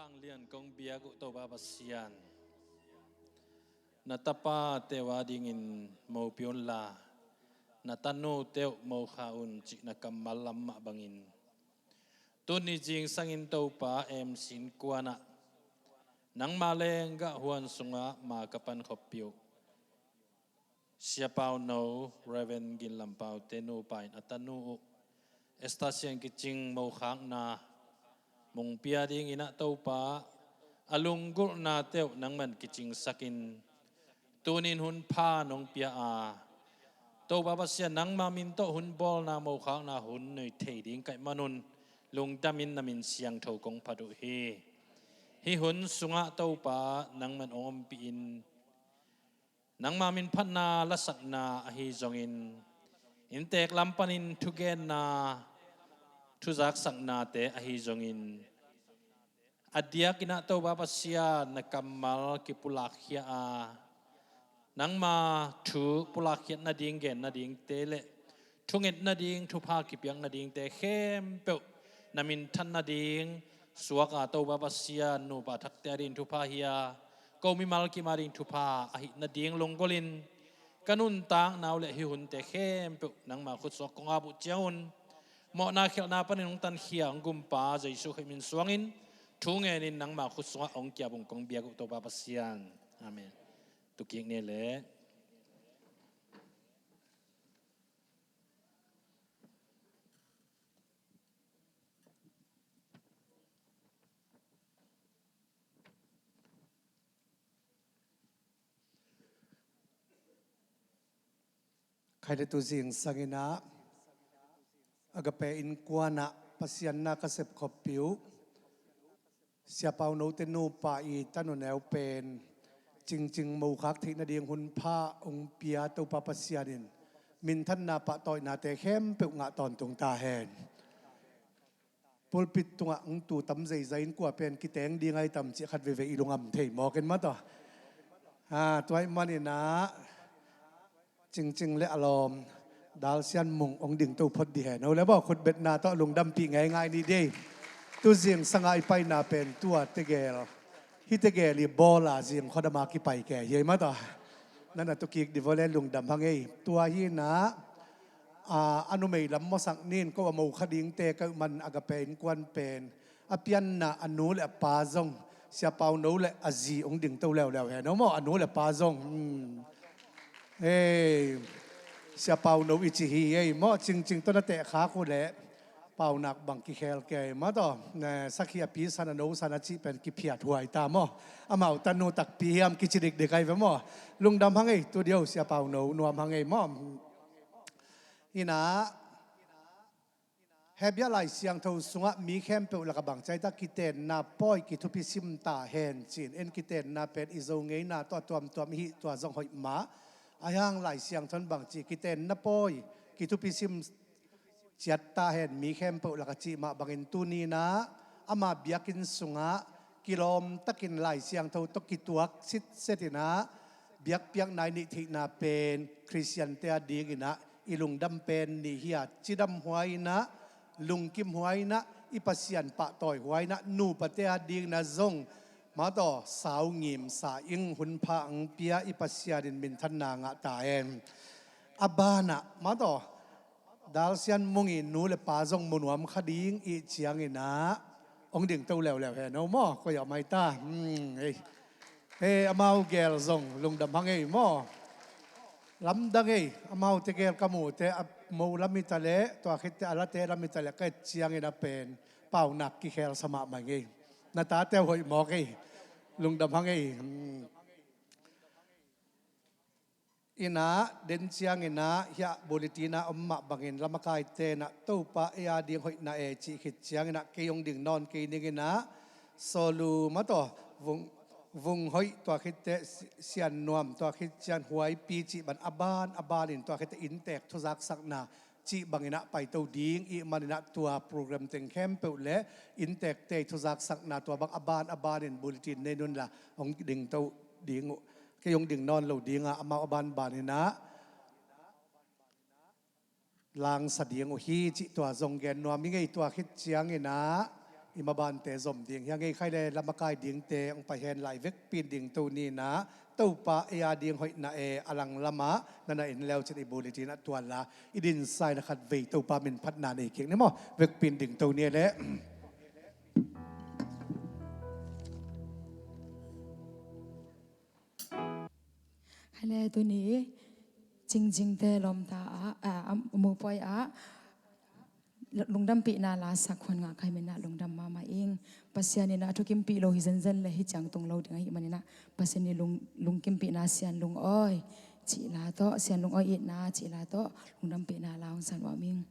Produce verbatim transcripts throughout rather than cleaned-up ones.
Ang lian kong biak uh Topa Pasian, na tapate uh adingin mopih unla, na tanute uh mokha un cih na kammal lam mah bangin, tuni zingsangin Topa M C innkuanah nangma lenggah huan sungah ma ka pankhopih uh Sia Pauno, Reverend Gin Lam Paute nupa in a tanu uh Esther Sian Kicing mokhakna mong pia dinginah Topa, a lunggulhnate uh nangman kicingsakin tunin hun pha nong pia a, Topa Pasian, nangma min tawh hun bawlna mokhakna hun nei thei ding ka hih manun lungdamin na min siangtho kong phat uh hi. Hih hun sungah Topa nangman hong ompihin, nangma min phatna lasakna ahi zongin, inntek lam panin thugenna thuzaksaknate ahi zongin, a diakinah Topa Pasian na kammal kipulakkhia a, nangma thu pulakkhiat nading, gen nadingte le thunget nading, thupha kipiak nadingte khempeuh na minthan nading suak a, Topa Pasian, nupa thakte ading thupha hi a, ko mimal kim ading thupha ahih nading lunggulhin, ka nuntakna uh le hih hunte khempeuh nangma khut sungah kong ap uh ciangun, mawhna khialhna panin hong tankhia hong gumpa Jesuh Khrih min suangin thu ngenin nangma khut sungah hong kiap ung kong biak uh Topa Pasian. Amen. Tukik ni le. Khaite, tu zingsangin ah Agape innkuanah Pasian na ka sepkhoppih uh Sia Pauno te nupa i tanuneu pen cingcing mokhak theih nading hun pha hong pia Topa Pasian in minthanna pahtawihnate khempeuh ngah tawntung ta hen. Pulpit tungah hong tu tam zeizai in kua pen kiteng ding ahi tam cih khat veivei i lungam thei mawk in maw taw. Ha, tua ahih manin ah Cingcing le a lawm, Dal Sian Mung hong dingto phot dih hen. Ho le baw, khutbetna tawh lungdampih ngeingai ni dih. Tu zingsang a i paina pen tua tegel, hih tegel i bawl a zing khuadam a kipai kei hi ei maw taw. Nana tu kik dih vaw le, lungdam hang ei. Tua hi in ah, a, a numei lam mawsak nin, ko a mo kha dingte ka hih man Agape innkuan pen a pianna a nu le a pa zong, Sia Pauno le a zi hong dingto leuleu hen. Ho maw, a nu le a pa zong. Hmm. Hei, Sia Pauno i ci hi ei maw, Cingcing tawh na tehkhak uh leh Paunak bang kikhel kei maw taw. Ne, sakhi a pi san a no san a cih pen kiphiat huai ta maw. Amau tanu takpi hiam kici dikdik ai ve maw. Lungdam hang ei, tu diau Sia Pauno nuam hang ei maw. Hi in ah, Hebrew Lai Siangtho sungah mi khempeuh lakah bang ci ai ta, kitenna pawi kithupisim ta hen ci-in, en kitenna pen i Zo ngeina tawh a tuamtuam i hih tua zong hoih mah. Ahih hang Lai Siangtho in bang ci, kitenna pawi kithupisim ciat ta hen mi khempeuh lakah cih mah bangin tuni in ah ama biakinn sungah kilawm takin Lai Siangtho tawh kituak sitset in ah biakpiakna i neih theihna pen Khristiante a dingin ah i lungdam pen ni hi a, cidam huai in ah, lungkim huai in ah, i Pasian pahtawi huai in ah, nupate a dingin ah zong maw taw, sau ngimsa ing, hun pha hong pia i Pasian in minthanna ngah ta hen. A banah maw taw, Dal Sian Mung i nu le pa zong mu nuam kha ding i cih ciangin ah hong dingto leuleu hen. Ho maw, koi ah mai ta. Hmm, ei. Hei, amau gel zong lungdam hang ei maw. Lamdang ei, amau tegel ka muh teh, a mo lam hi ta leh, tua khit teh a late lam hi ta leh, ka et ciangin a pen Paunak kikhel sa mahmah ing ei. Na tate uh hoih mawk ei. Lungdam hang ei. Hmm. In ah, den ciangin ah, hiah bulletin ah om mah bangin, lamakaite in ah, Topa ei a ding hoihna e cih khit ciangin ah, kei hong ding nawn kei ning in ah, Solu maw taw, Vung, Vung Hoih, tua khit teh Si-, Sian Nuam, tua khit ciang Huaipi cih bang a ban a banin, tua khit teh inntek thuzaksakna cih bangin ah paito ding i hih manin ah, tua program teng khempeuh le inntekte thuzaksakna tua bang a ban a banin bulletin nei un la, hong dingto ding uh. Kei hong ding nawn lo ding a, amau a banbanin ah langsa ding uh hi cih tua zong gen nuam ing ei. Tua khit ciangin ah I mabante zom ding hi a, ngei khai le lamakai dingte hong pai hen la, i vekpi in ding to ni na. Topa ei a ding hoihna e, a lang lamah na na in leu cin i bulletin ah tuan la, i dinsaina khat vei Topa min phatna nei kik ni maw. Vekpi in ding to ni le. Hale tuni Cingcingte lawmta ah, a, a, Mupuai ah lungdampihna la sak huan ngah kai min ah lungdam mahmah ing. Pasian in ah a thukimpih lo hi zenzen le hi ciang tung lo ding ahih manin ah Pasian in lung, lungkimpihna Sian Lungawi cih la tawh, Sian Lungawi itna cih la tawh lungdampihna la hong san uam ing.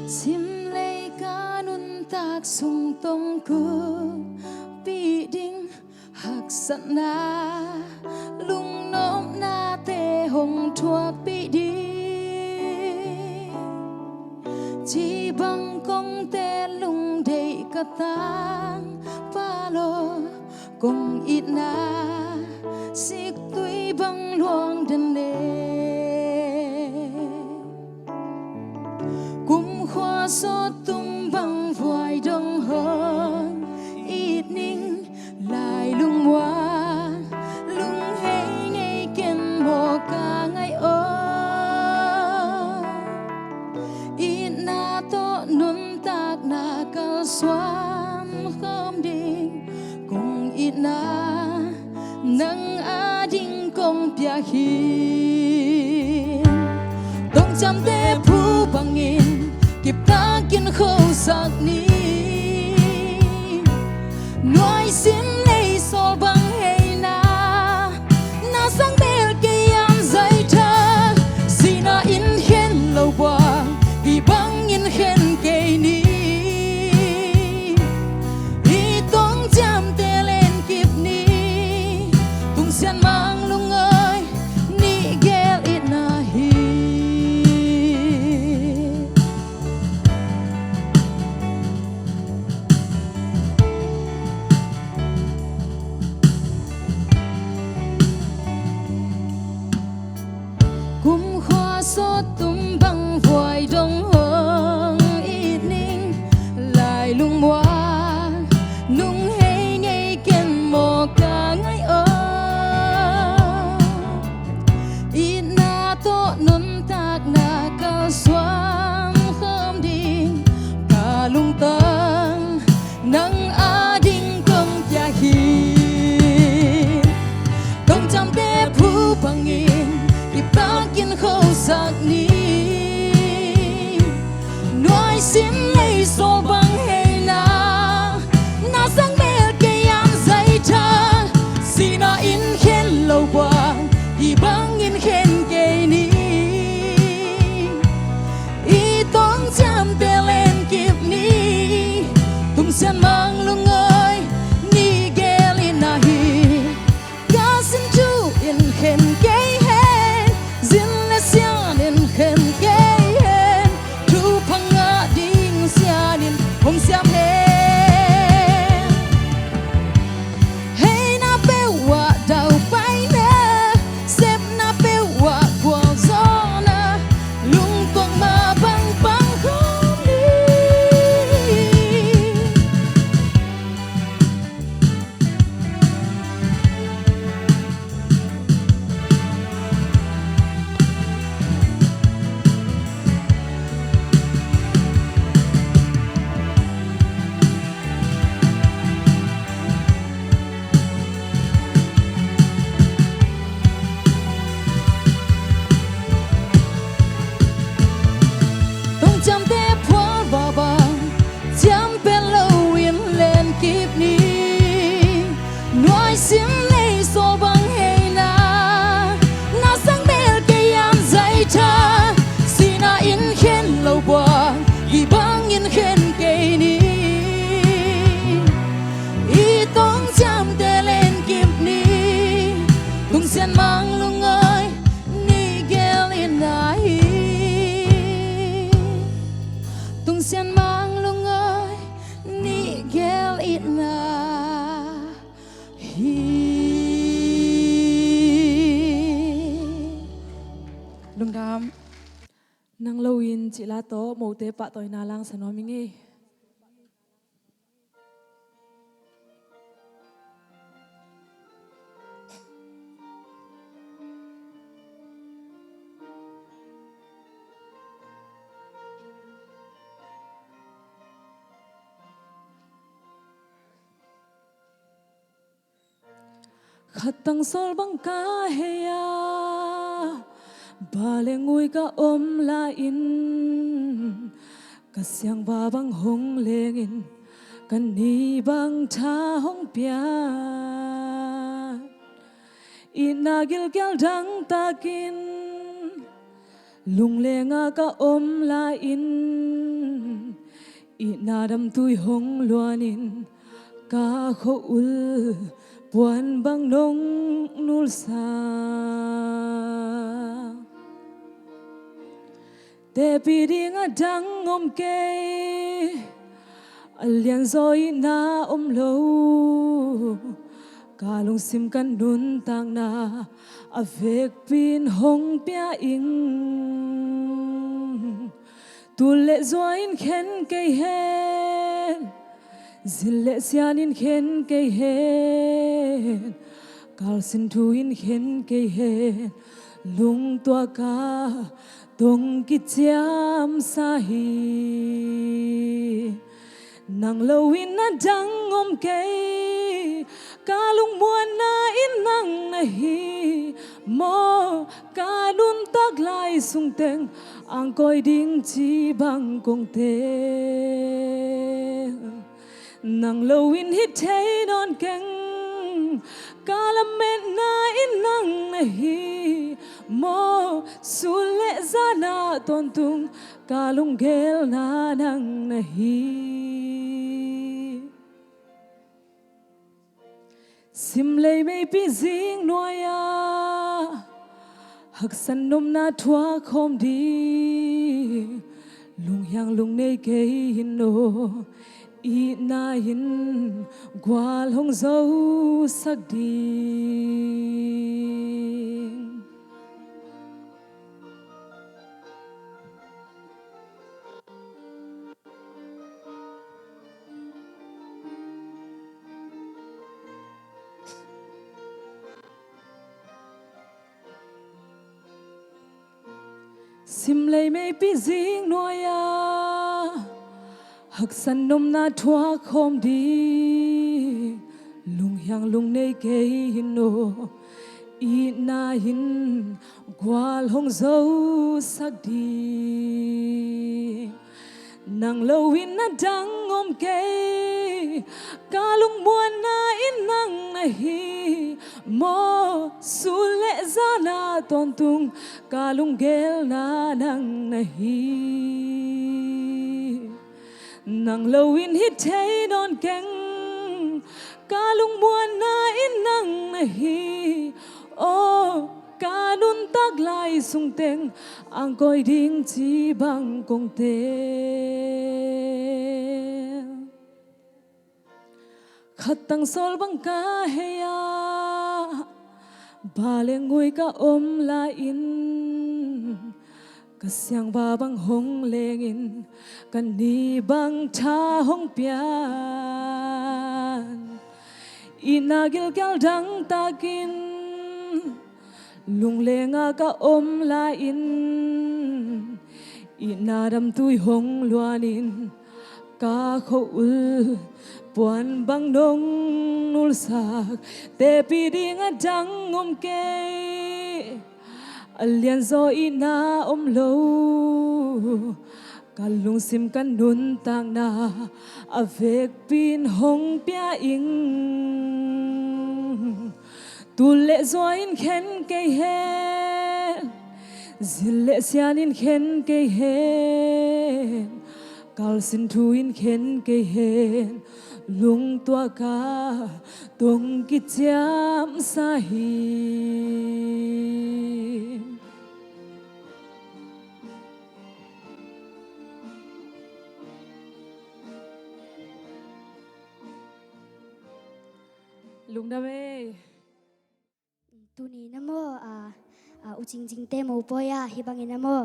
Simleika nuntak sung tong kumpih ding haksatna, lungnopnate hong thuakpih ding. Cibang kongte lungdeih ka tang palo, kong itna siktui bang luang den le. Kumkhua sawttum bang vuai dong hong it ning, lai lungmuang lunghei ngei ken maw ka ngaih aw. Itna tawh nuntakna kalsuan khawm ding, kong itna nang ading kong piak hi. Tongciamte phu bangin kiptakin khosak ni. Nuaisim nei sawl bang heina, na sang bel kei an zai thak. Sihna in khen lo buang, hi bangin khen kei ni. I tongciamte len kip ni. Tungsian mang lungawi nih gel itna hi. Kumkhua sawttum bang vuai dong hong it ning, lai lungmuang nunghei ngei ken maw ka ngaih aw. Itna tawh nuntakna kalsuan khawm ding, ka lungtang nang ading kong piak hi. Tongciamte phu bangin kiptakin khosak ni. Nuaisim nei sawl bang heina, na sang bel kei an zai thak. Sihna in khen lo buang, hi bangin khen kei ni. I tongciamte len kip ni. Tungsian mang lungawi nih gel itna hi. Ka sin thu in khen kei hen, zin le sian in khen kei hen, thupha ngah ding sian in hong siam hen. Heina peuh ah daupaina, sepna peuh ah gualzawhna, lungtuak mah bangbang khawm ni. Nang loin cihla tawh mote pahtawina langsa nuam ing ei. Khat tang sawl bang ka hei a, ba le ngui ka om lai-in, ka siangva bang hong lengin, ka ni bang tha hong pian. Itna gilkial dangtakin lunglenga ka om lai-in, itna damtui hong luanin, ka khua-ul puan bang nong nulsa. Tepih ding a dang om kei, a lianzaw itna om lo. Ka lungsim ka nuntakna a vekpi in hong pia ing. Tul le zua in khen kei hen, zin le sian in khen kei hen, kalsin thu in khen kei hen, lungtuak a tong kiciamsa hi. Nang loin a dang om kei, ka lungmuanna in nang na hi maw. Ka nuntak lai sungteng angkawi ding ci bang kong teng. Nang loin hi thei nawn keng, ka lametna in nang na hi maw. Sun le zan ah tawntung ka lunggelna nang na hi. Simlei meipi zing nuai-ah haksan nopna thuak khawm ding, lunghiang lungnei kei hi naw. Itna in gual hong zosak ding. Simlei meipi zing nuai-ah haksan nopna thuak khawm ding, lunghiang lungnei kei hi naw. Itna in gual hong zosak ding. Nang loin a dang om kei, ka lungmuanna in nang na hi maw. Sun le zan ah tawntung ka lunggelna nang na hi. Nang loin hi thei nawn keng, ka lungmuanna in nang na hi. Aw, ka nuntak lai sungteng angkawi ding ci bang kong teng. Khat tang sawl bang ka hei a, ba le ngui ka om lai-in, ka siangva bang hong lengin, ka ni bang tha hong pian. Itna gilkial dangtakin lunglenga ka om lai-in, itna damtui hong luanin, ka khua-ul puan bang nong nulsak. Tepih ding a dang om kei, a lianzaw itna om lo. Ka lungsim ka nuntakna a vekpi in hong pia ing. Tul le zua in khen kei hen, zin le sian in khen kei hen, kalsin thu in khen kei hen, lungtuak a tong kiciamsa hi. Lungdam ei. Tuni na maw, a, Ah, U Cingcing te mopawi ah hih bangin a maw,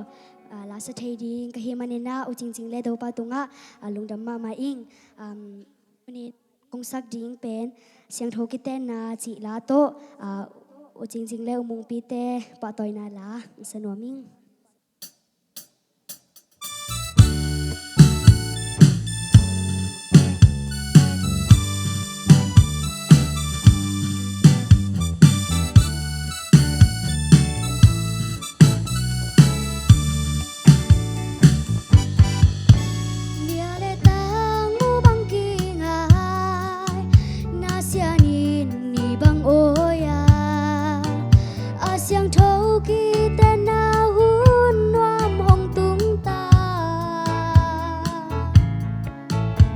ah, la sa thei ding ka hih manin ah U Cingcing le Topa tungah, ah, lungdam mahmah ing. Um, tuni kong sak ding pen Siangtho Kitenna cih la tawh, ah, U Cingcing le U Mungpi te pahtawina la sa nuam ing. Nia le tang mu bang kingai, na sianin ni bang awi a, a siangtho kitenna hun nuam hong tung ta.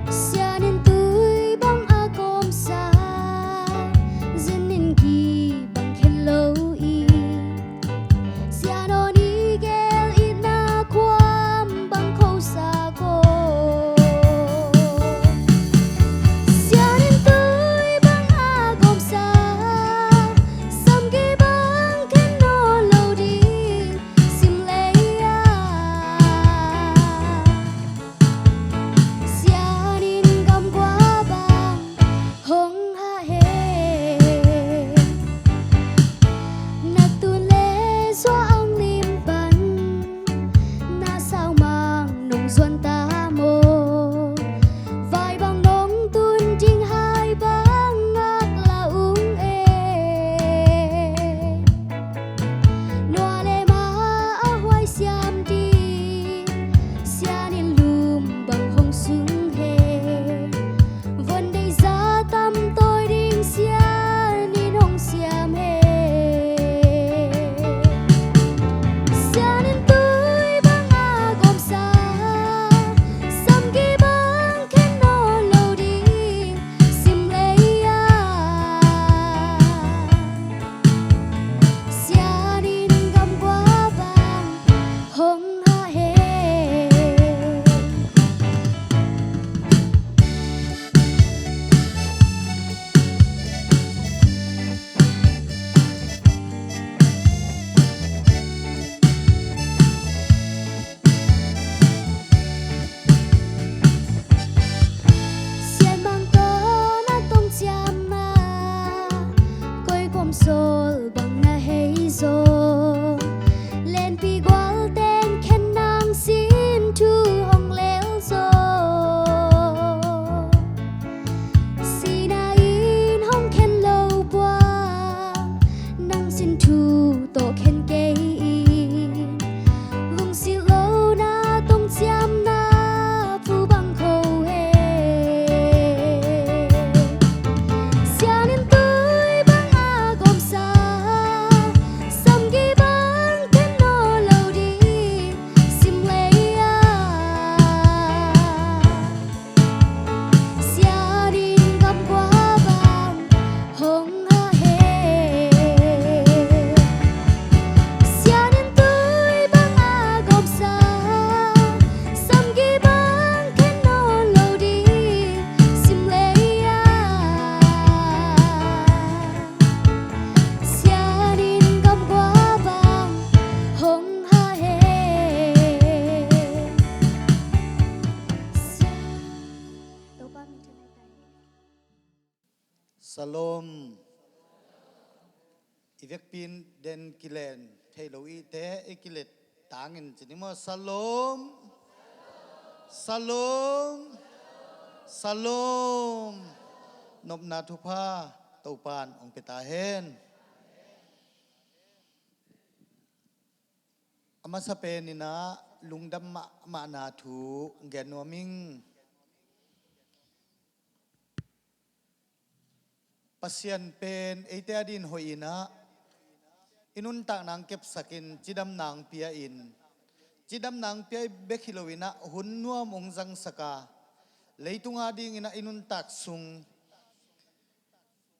Sianin tui bang a kawmsa, zinin ki bang khen lo i, siano ni gel itna kuam bang khosa ko. Sianin tui bang a kawmsa, samki bang khen nawn lo ding sim lei a. Sianin gamgua bang hong hah hen. Na tun le sua ang lim pan, na sau mang nong zuan ta maw? Vai bang nong tun ding hai bang ngak la ung e. Nua le ma a huai siam ding, sianin lum bang hong sung hen. Von deih za tam tawi ding sianin hong siam hen. Sianin tui bang a kawmsa, samki bang khen nawn lo ding sim lei a. Sianin gamgua bang hong hah hen. Sianmang tawh na tong ciamna, koi kuam sawl bang na hei zaw. Lenpi gual ten khen nang sin thu hong lel zaw. Sina in hong khen lo puang, nang sin thu tawh khen kei in. Lungsilh lo na tong ciamna phu bang kho hen. Sianin tui bang a kawmsa, samki bang khen nawn lo ding sim lei a. Sianin gamgua bang hong hah hen. Sianin tui bang a kawmsa, samki bang khen nawn lo ding sim lei a. Sianin gamgua bang hong hah hen. Sia- Topa min thang. Shalom. I vekpi in den kilen thei lo i te, i kilet tangin ci ni maw. Shalom. Shalom. Shalom. Nopna thupha Topan hong pia ta hen. A masa penin ah lungdam mahmahna thu gen nuam ing. Pasian pen eite adingin hoih in ah, i nuntakna hong kepsakin cidamna hong pia-in, cidamna hong pia bek hi loin ah hun nuam hong zangsak a, leitung adingin ah i nuntak sung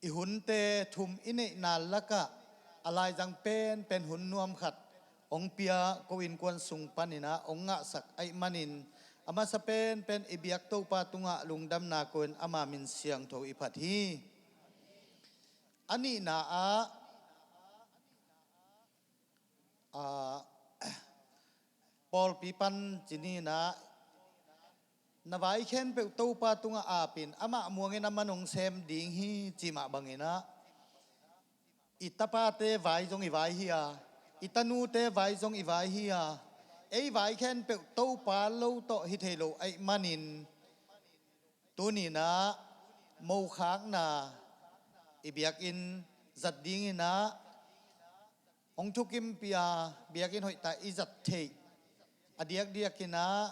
i hunte thum i neihna lakah a laizang penpen hun nuam khat hong pia, ko innkuan sung panin ah hong ngahsak ahih manin, a masa penpen i biak Topa tungah lungdamna ko-in ama min siangtho i phat hi. A nihna ah, Ah, pawlpi pan ci-in ah, na vai khempeuh Topa tungah apin, amah muangin a man hong sem ding hi, cih mah bangin ah, i tapate vai zong i vai hi a, i tanute vai zong i vai hi a, ei vai khempeuh Topa lo tawh hi thei lo ahih manin, tuni-in ah mokhakna i biakinn zat dingin ah, hong thukimpih a, biakinn hoihtak i zat theih, a diakdiakin ah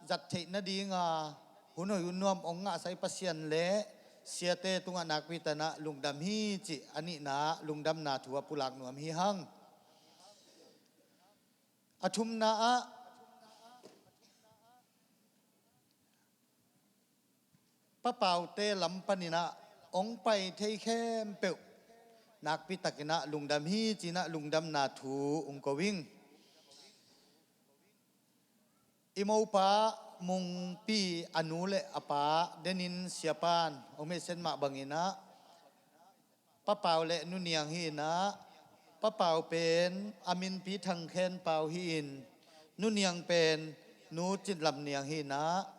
zat theih nadinga hun hoih hun nuam hong ngahsak Pasian le siate tungah nakpi takin ah lungdam hi, cih a nihna lungdamna thu a pulak nuam hi hang. A thumna ah, Pa Paute lam panin ah hong pai thei khempeuh nakpi takin ah lungdam hi, ci-in ah lungdamna thu hong ko ing. I mopa Mungpi, a nu le a pa denin siapa'n hong message mah bangin ah, Pa Pau le Nu Niang hi-in ah, Pa Pau pen a min Pi Thang Khen Pau hi-in, Nu Niang pen Nu Cin Lam Niang hi-in ah,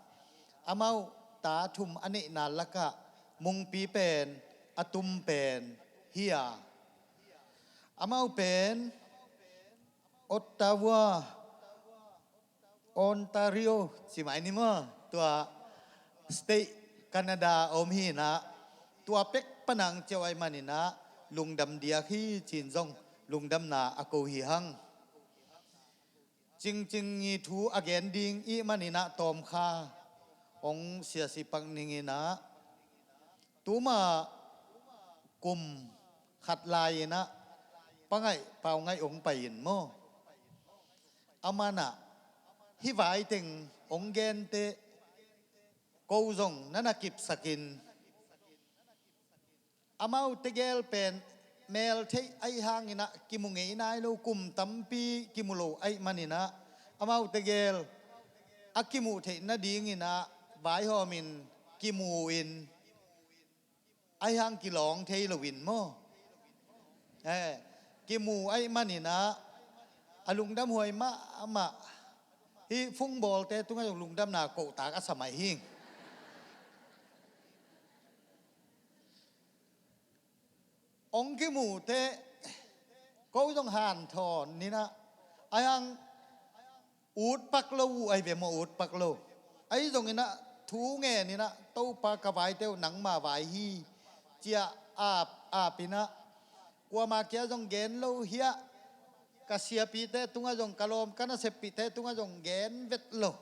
amau ta thum a neihna lakah Mungpi pen a tum pen hi a, amau pen Ottawa, Ontario ci mai ni maw, tua state Canada a om hi-in ah, tua pek pan a hong ciah ahih manin ah lungdam diak hi, ci-in zong lungdamna a ko hi hang. Cingcing i thu a gen ding ahih manin ah tawmkha hong siasi pak ning in ah, tuma kum khat lai-in ah Pa Ngaih, Pau Ngaih hong pai in maw. Aman ah hih vai teng hong gen teh, ko zong na na kipsakin, amaute gel pen mel theih ahih hangin ah kimu ngei nai lo, kum tampi kimu lo ahih manin ah, amaute gel a kimuh theih nadingin ah vaihawmin kimu in, ahih hang kilawng thei lo in maw. Eh, kimu ahih manin ah, a lungdam huai mahmah. Hih fungbawlte tungah zong lungdamna kohtak a sa mai hi. Hong kimu teh, ko zong hanthawn in ah, ahih hang ut pak lo uh ahi ve maw, ut pak lo. Ahi zongin ah thu ngen in ah, Topa, ka vaite uh nangma vai hi, ci-a ap, ap in ah, kuama kiang zong gen lo hi a, ka siapite tungah zong, ka lawm ka naseppihte tungah zong gen vet lo.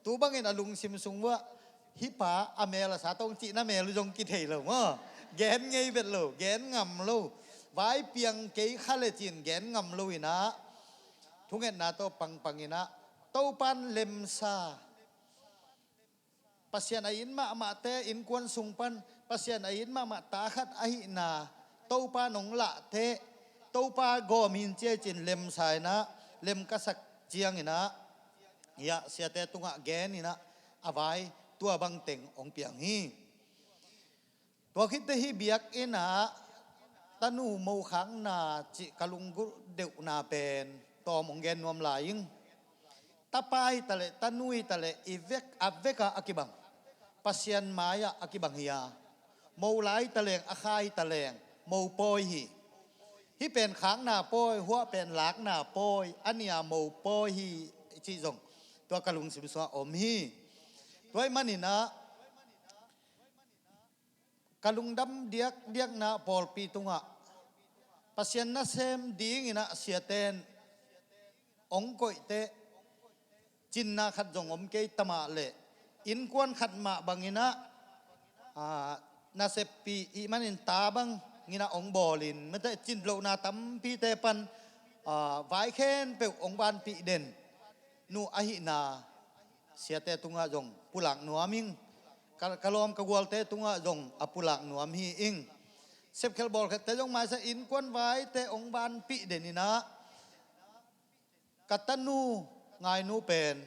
Tu bangin a lungsim sung uah, hih pa a mel a sa tawh hong cihna mel uh zong kithei lo maw. Gen ngei vet lo, gen ngam lo. Vai piang kei kha le ci-in gen ngam lo in ah, thungetna tawh pangpang in ah, Topa'n lemsa, Pasian a it mahmahte innkuan sung pan Pasian a it mahmah ta khat ahihna Topa'n hong lah teh, Topa gawm hi in ci-a, ci-in lemsa in ah, lem ka sak ciangin ah, hiah siate tungah gen in ah, a vai tua bang teng hong piang hi. Tua khit teh hih biakinn ah tanu mokhakna cih ka lunggulh deuhna pen tawm hong gen nuam lai ing. Tapa hi taleh, tanu hi taleh, i vek, a vek ah a kibang, Pasian mai-ah a kibang hi a, mo la hi taleng, a kha hi taleng, mopawi hi. Hih pen khakna pawi, huah pen lakna pawi, a nih a mopawi hi, cih zong tua ka lungsim sungah om hi. Tua ahih manin ah, ka lungdam diakdiakna pawlpi tungah, Pasian nasem dingin ah siate'n hong koih teh, cinna khat zong om kei ta mah leh, innkuan khat mah bangin ah, aa, naseppih ahih manin ta bangin ah hong bawlin, mate, cin lohna tampite pan, aa, vai khempeuh hong vanpih den nuh ahihna siate tungah zong pulak nuam ing. Ka, ka lawm ka gualte tungah zong a pulak nuam hi ing. Sepkhelh bawlkhelhte zong maisak, innkuan vaite hong vanpih den in ah, ka tanu Ngainu pen,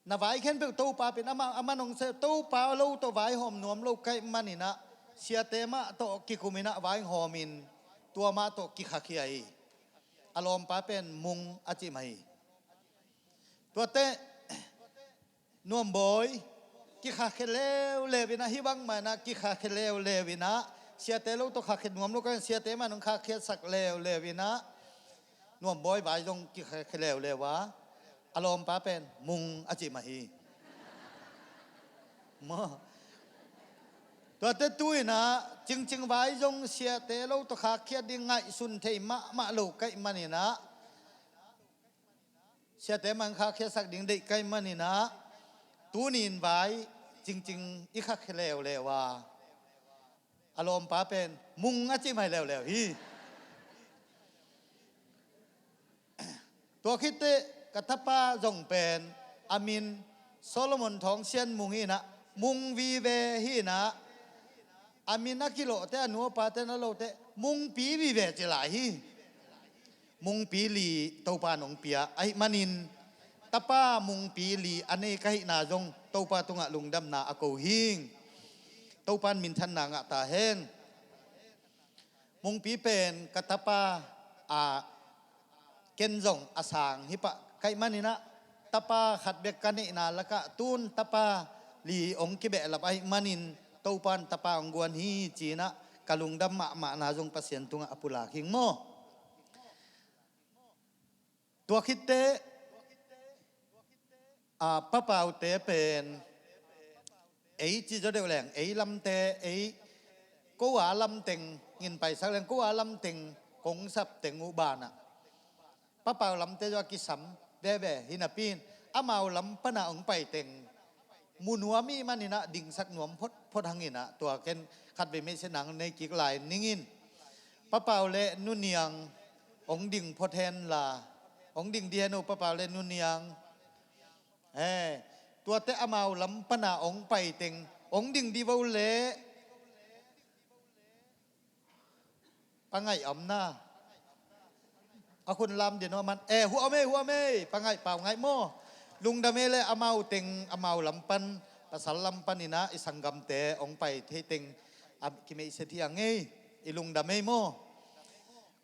na vai khempeuh Topa pen, amah, amah nong se, Topa lo tawh vaihawm nuam lo ka hih manin ah, siate mah tawh kikum in ah vaihawmin, tua mah tawh kikhakhia hi. a lawmpa pen Mung a cih mah hi. Tuate Nuambawi kikhakhe leuleu inah, hih bangmah inah kikhakhe leuleu inah, siate lo tawh khakhe nuam lo ka, siate mah nong khakhiatsak leuleu inah, Nuambawi vai zong kikhakhe leuleu a, a lawmpa pen Mung a cih mah hi. Maw. Tuate tu inah Cingcing vai zong siate lo tawh khakhiat ding ngaihsun thei mahmah lo ka hih man inah, siate mah khakhiatsak ding deih ka hih man inah, tuni-in vai Cingcing i khakhe leuleu a, a lawmpa pen Mung a cih mah hi leuleu hi. Tua khit teh ka tapa zong pen a min Solomon Thawng Sian Mung hi inah, Mung vive hi inah, a min a kilawhte, a nu a pate na lote Mungpi vive ci lai hi. Mungpi li Topa in hong pia ahih manin, tapa Mungpi li a nei ka hihna zong Topa tungah lungdamna a ko hing. Topa in minthanna ngah ta hen. Mungpi pen ka tapa a, ken zong a sang hi pah ka hih man inah, tapa khat bek ka neihna lakah tun tapa li hong kibehlap ahih manin, Topa in tapa hong guan hi ci inah ka lungdam mahmahna zong Pasian tungah a pulak hing maw. Tua khit teh a, papaute pen ei ci zaw deuh leng, ei lamte, ei ko a lamteng ngin paisak leng, ko a lamteng kong sap teng uh banah, papau lamte zaw a kisam veve hi napi in, amau lam pana hong paiteng mu nuam ahih man inah dingsak nuam photphot hang inah, tua ken khatvei meihsia nang nei kik lai ning in. Papau le Nu Niang hong ding phot hen la, hong ding di hen uh, papau le Nu Niang. He, tuate amau lam pana hong paiteng hong ding di vo le. Pangaih a om na. A khun lam din a om man. Eh, hua om ei, hua om ei. Pangaih pau ngaih maw. Lungdam ei le amau teng, amau lam pan, pasal lam pan inah i sanggamte hong pai thei teng a kimeihsia thiang ei. I lungdam ei maw.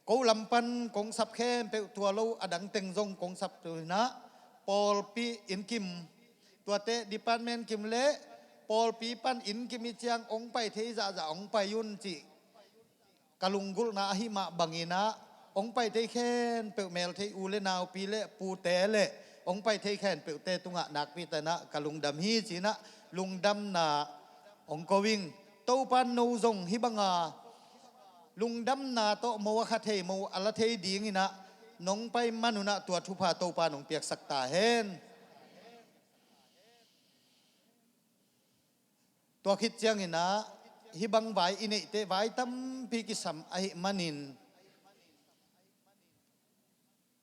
Ko lam pan kong sap khempeuh, tua lo a dang teng zong kong sap tu inah, pawlpi innkim, tuate department kim le pawlpi pan innkim i ciang hong pai thei zahzah hong pai un cih ka lunggulhna ahi mah bang inah, hong pai thei khempeuh, melthei u le naupi le pute le hong pai thei khempeuhte tungah nakpi tak inah ka lungdam hi ci inah lungdamna hong ko ing. Topa in no zong hih banga lungdamna tawh mo a kha thei, mo a la thei ding inah nong pai man un ah tua thupha Topa in hong piaksak ta hen. Tua khit ciang inah hih bang vai i neih teh vai tampi kisam ahih manin,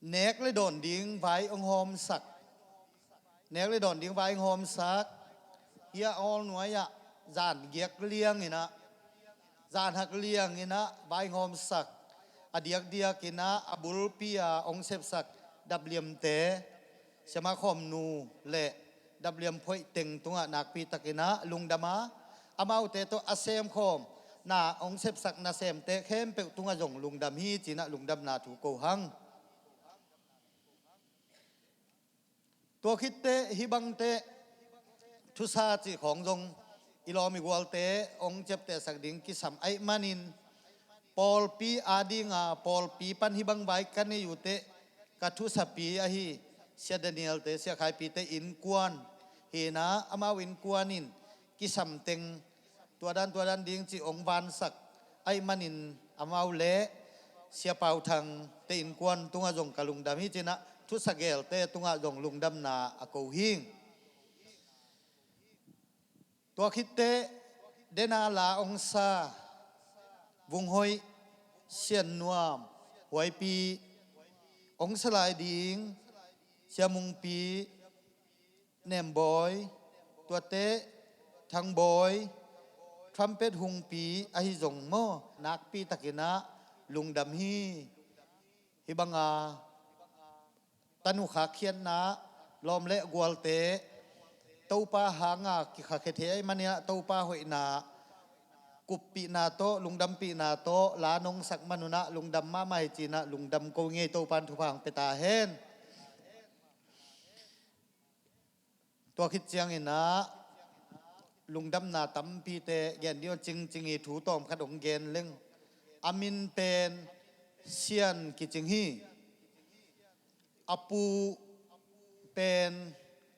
nek le dawn ding vai hong hawmsak, nek le dawn ding vai hong hawmsak, hih a awl nuai ah zan giak liang inah, zan hak liang inah vai hong hawmsak, a diakdiak inah a bulpi a hong sepsak dapliamte, siamah khawmnu le dapliam phoih teng tungah nakpi tak inah lungdam a, amaute tawh a semkhawm na hong sepsak nasemte khempeuh tungah zong lungdam hi ci inah lungdamna thu ko hang. Tua khit teh hih bang teh thusa cih khawng zong i lawm i gualte hong ciaptehsak ding kisam ahih manin, pawlpi a dinga pawlpi pan hih bang vai ka nei uh teh ka thusapi ahi Sia Daniel-te, Sia Khaipi-te innkuan hi inah, amau innkuan in kisam teng tua dan tua dan ding cih hong vansak ahih manin, amau le Sia Pau Thang-te innkuan tungah zong ka lungdam hi ci inah thusa geelte tungah zong lungdamna a ko hing. Tua khit teh dena la hong sa Vung Hoih, Sian Nuam, Huaipi, hong sa lai ding Sia Mungpi, Nembawi, tuate Thangbawi, Trumpet Hungpi ahi zong maw, nakpi tak inah lungdam hi. Hih banga tanu khakhiatna, lawm le gualte Topa hanga kikhakhe thei ahih man inah Topa hoihna kuppihna tawh, lungdampihna tawh la nong sak man un ah lungdam mahmah hi ci-in ah lungdam ko ing ei. Topa'n thupha hong pia ta hen. Tua khit ciangin ah lungdamna tampite gen ding, Cingcing i thu tawmkhat hong gen leng. A min pen Sian kicing hi. A pu pen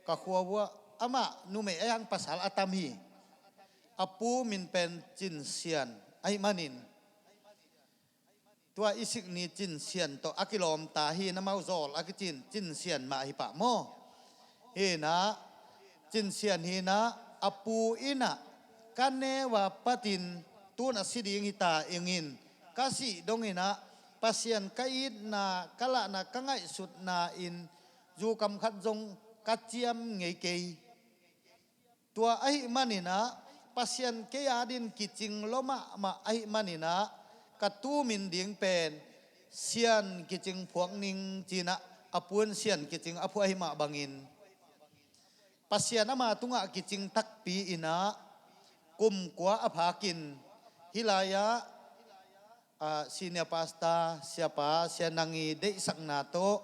ka khua uah amah numei a hiang pasal a tam hi. A pu min pen Cin Sian ahih manin tua i sik ni Cin Sian tawh a kilawm ta hi. Amau zawl a kici-in Cin Sian mah hi pah maw? Hi in ah, Cin Sian hi in ah, a pu in ah ka neu a patin tu-in a si ding hi ta ing in, ka sih dongin ah Pasian ka itna, ka lahna, ka ngaihsutna in zu kam khat zong ka ciam ngei kei. Tua ahih manin ah Pasian kei adingin kicing lua mahmah ahih manin ah ka tu min ding pen Sian kicing phuak ning ci-in ah a pu in Sian kicing a phuah ahih mah bangin Pasian ama tungah kicing takpi in ah kum kua a phakin hih lai-ah, ah, senior pastor, siapa, Sia Nang i deihsakna tawh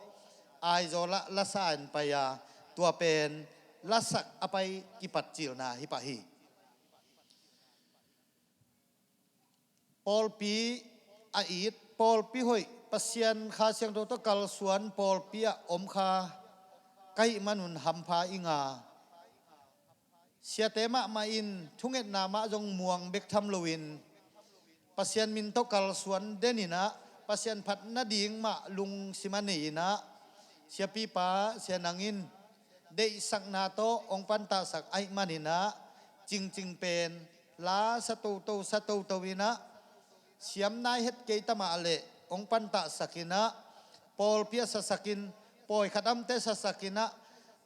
Aizawl ah lasa in pai a, tua pen lasak a pai kipatcilna hi pah hi. Pawlpi a it, pawlpi hoih, Pasian Kha Siangtho tawh kalsuan pawlpi ah om kha ka hih man un hampha ing a, siate mahmah in thungetna mah zong muang bek tham loin Pasian min tawh kalsuan den in ah Pasian phat nading mah lungsim a nei in ah, siapipa Sia Nang in deihsakna tawh hong pantahsak ahih manin ah Cingcing pen la sa toto, sa toto in ah siam nai het kei ta mah leh hong pantahsak in ah, pawlpi ah sasak in, pawi khat amte sasak in ah,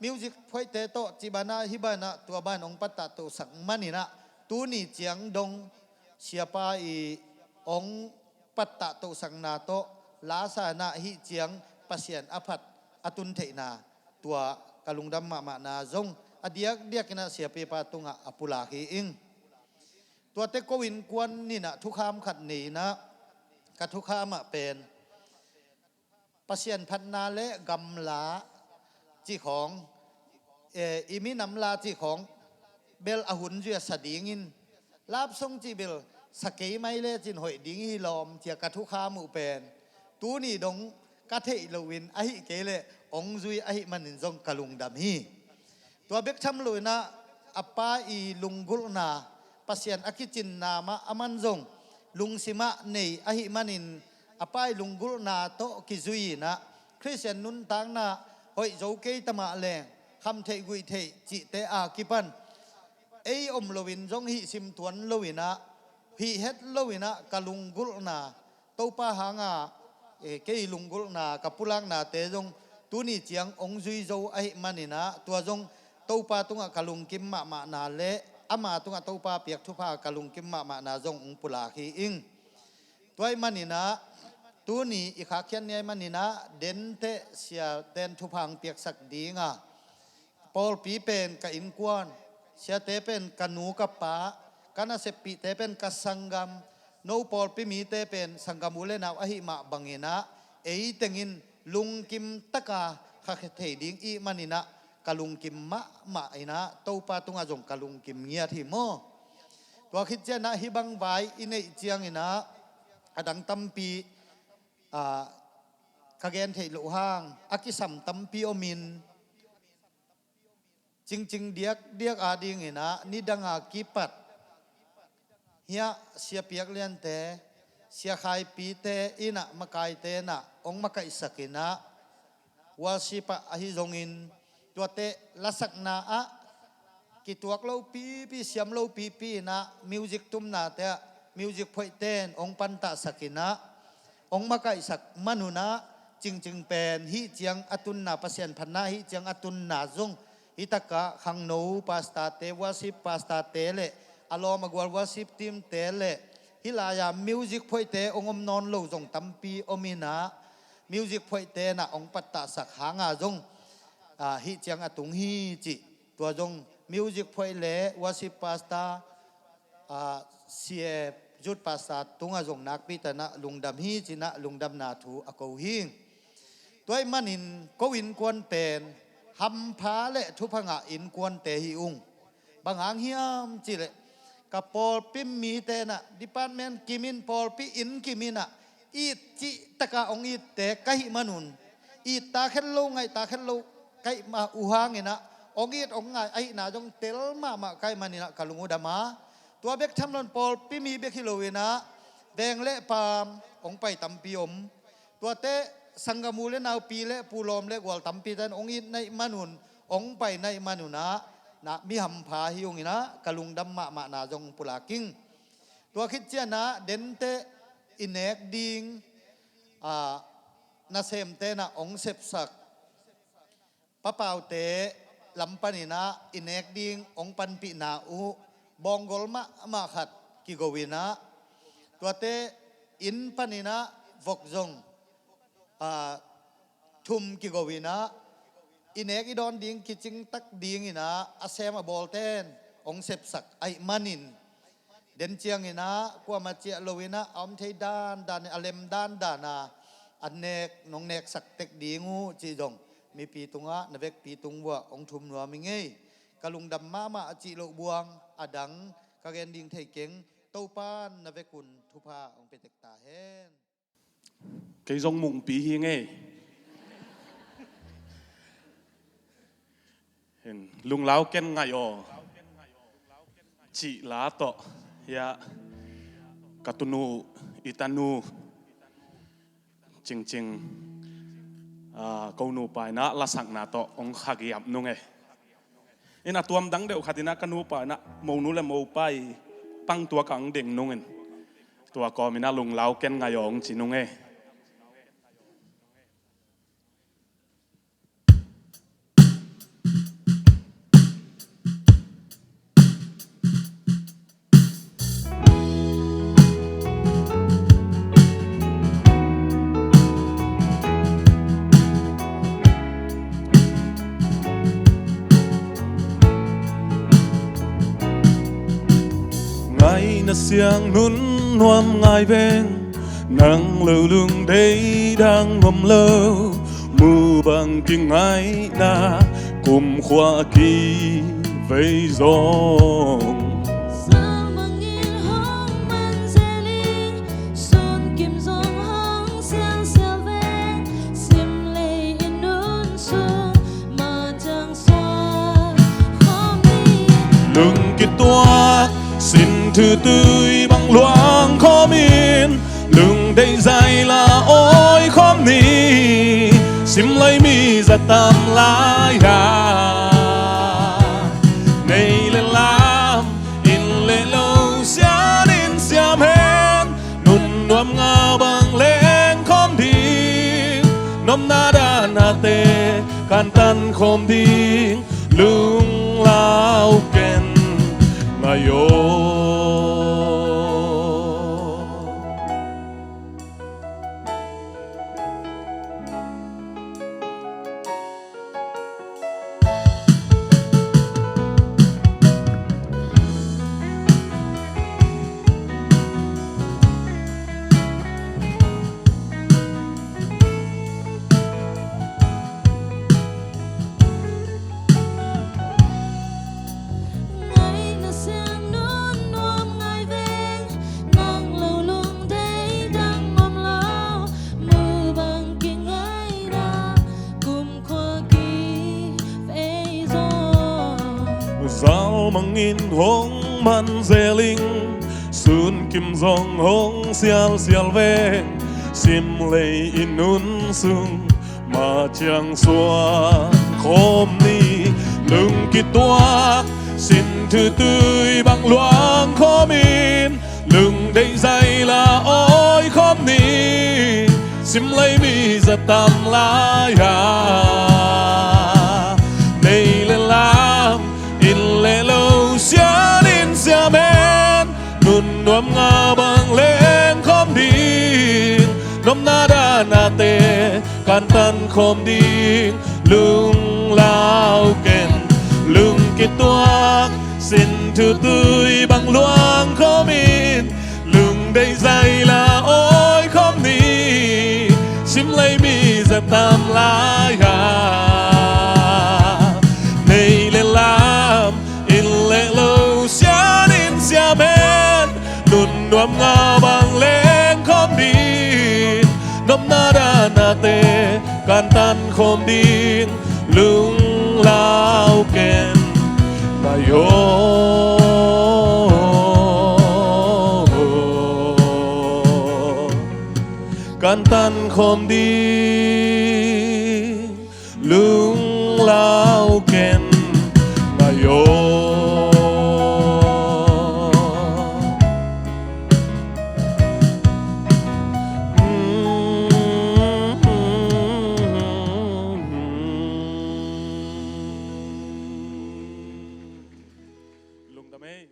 music phoihte tawh cih banah, hih banah, tua ban hong pantahtohsak manin ah tuni ciang dong siapa i hong pantahtohsakna tawh lasa in ah hih ciang Pasian a phat a tun theihna, tua ka lungdam mahmahna zong a diakdiak in ah siapipa tungah a pulak hi ing. Tuate ko innkuan in ah thukham khat nei in ah, ka thukham ah pen Pasian phatna le gamla cih khawng, eh, i minam la cih khawng bel a hun zui a sa dingin, love song cih bel sa kei mai lecin hoih ding hi lawm ci-a ka thukham uh pen tuni dong ka theih loin, ahih kei leh hong zui ahih manin zong ka lungdam hi. Tua bek tham loin ah a pa i lunggulhna, Pasian a kicinna mah a man zong lungsim ah nei ahih manin, a pa i lunggulhna tawh kizui in ah Khristian nuntakna hoih zo kei ta mah leng, kham theih guih theih cihte a kipan ei om loin zong hih sim tuan loin ah, hih het loin ah ka lunggulhna, Topa hanga, eh, kei lunggulhna, ka pulaknate zong tuni ciang hong zui zo ahih manin ah, tua zong Topa tungah ka lungkim mahmahna le ama tungah Topa piak thupha ka lungkim mahmahna zong hong pulak hi ing. Tua ahih manin ah, tuni i khakhiat ni ahih manin ah, denteh siaten thupha hong piaksak ding a, pawlpi pen ka innkuan, siate pen ka nu ka pa, ka naseppihte pen ka sanggam, no pawlpi mite pen sanggam u le nau ahih mah bangin ah, ei tengin lungkim taka kha thei ding i hih manin ah, ka lungkim mahmah in ah, Topa tungah zong ka lungkim ngiat hi maw? Tua khit ciangin ah hih bang vai i neih ciangin ah, a dang tampi, ah, ka gen theih loh hang a kisam tampi om in, Cingcing diakdiak adingin ah, nidang a kipat hiah Sia Piak Liante, Sia Khai Pite in ah, makaite in ah hong makaihsak in ah, worship ah ahi zongin, tuate lasakna ah kituak lo pipi, siam lo pipi in ah, music tumnate ah music phoihte in hong pantahsak in ah, hong makaihsak man un ah, Cingcing pen hih ciang a tunna, Pasian phatna hih ciang a tunna zong, hih takah khangno pastorte, worship pastorte le a lawm a gual worship teamte le hih lai-a music phoihte hong om nawn lo zong tampi om in ah, music phoihte in ah hong pantahsak hanga zong, ah, hih ciang a tung hi cih, tua zong music phoih le worship pastor, ah, C F Youth Pastor tungah zong nakpi takin ah lungdam hi ci-in ah lungdamna thu a ko hi. Tua ahih manin ko innkuan pen hampha le thupha ngah innkuante hi ung. Bang hang hiam cih leh ka pawlpi mite in ah department kim in, pawlpi inn kim in ah it cih takin hong itte ka hih manun, it ta khet lo, ngaih ta khet lo ka hih mah uh hangin ah hong it hong ngai ahihna zong tel mahmah ka hih manin ah ka lung uh dam a. Tua bek tham loin pawlpi mi bek hi loin ah veng le paam hong pai tampi om. Tuate sanggam u le nau, pi le pu, lawm le gual tampi ten hong it na hih manun, hong pai na hih manun ah, na mi hampha hi ung in ah ka lungdam mahmahna zong pulak ing. Tua khit ciangin ah dente i nek ding, ah, nasemte in ah hong sepsak, Pa Paute lam panin ah i nek ding hong panpihna uh bawng gol mahmah khat kigo in ah, tuate inn panin ah vok zong, ah, thum kigo in ah, i nek i dawn ding kicing tak dingin ah a sem a bawlte in hong sepsak ahih manin, den ciangin ah kuamah ciah loin ah a om thei dandan, a lem dandan a, a nek, nong neksak tek ding uh cih zong mipi tungah, na vekpi tung uah hong thum nuam ing ei. Ka lungdam mahmah a cih loh buang a dang ka gen ding thei keng. Topa'n na vekun thupha hong pia tek ta hen. Kei zong mungpi hi ing ei. Hin, Lunglau Ken Ngaih Aw cih la tawh, hiah ka tunu, i tanu Cingcing, ah, ko nupa in ah lasakna tawh hong khagiap nung ei. In a tuam dang deuh khat in ah ka nupa in ah monu le mopa i pang tua ka hong deng nung in, tua kawm in ah Lunglau Ken Ngaih Aw hong ci nung ei. Ngaihna siang nun nuam ngai veng, nang lo lungdei dang om lo, mu bang kingaihna kumkhua kivei zong. Salmang in hong man zeling, sun kim zong hong sialsial veng, sim lei i nun sung ma ciang suak khawm ni. Lung kituak sin thutui bang luang khawm in, lungdeih zai la awi khawm ni. Sim lei mi za tam lai-a, nei le lam, inn le lo, sial in siam hen, nun nuam ngau bang leng khawm ding, nopna danate kantan khawm ding, Lunglau Ken Ngaih Aw. Ngaihna siang nun nuam ngai veng, nang lo lungdei dang om lo, mu bang kingaihna kumkhua kivei zong. Zalmang in hong man zeling, sun kim zong hong sialsial veng, sim lei i nun sung ma ciang suak khawm ni. Lung kituak sin thutui bang luang khawm in, lungdeih zai la awi khawm ni. Sim lei mi za tam lai-a, nei le lam, inn le lo, sial in siam hen, nun nuam ngau bang leng khawm ding, nopna danate kantan khawm ding, Lunglau Ken. Lung kituak sin Thutui bang luang khawmin, lungdeih zai la awi khawm ni. Simlei mi za tam lai-a, nei le lam, inn le lo, sian inn siam hen, nun nuam ngau bang leng khawm ni. Nopna danate kantan khawm ding lunglau ken, ngai aw. Kantan khawm ding lunglau ken, ngai aw. Lungdam ei.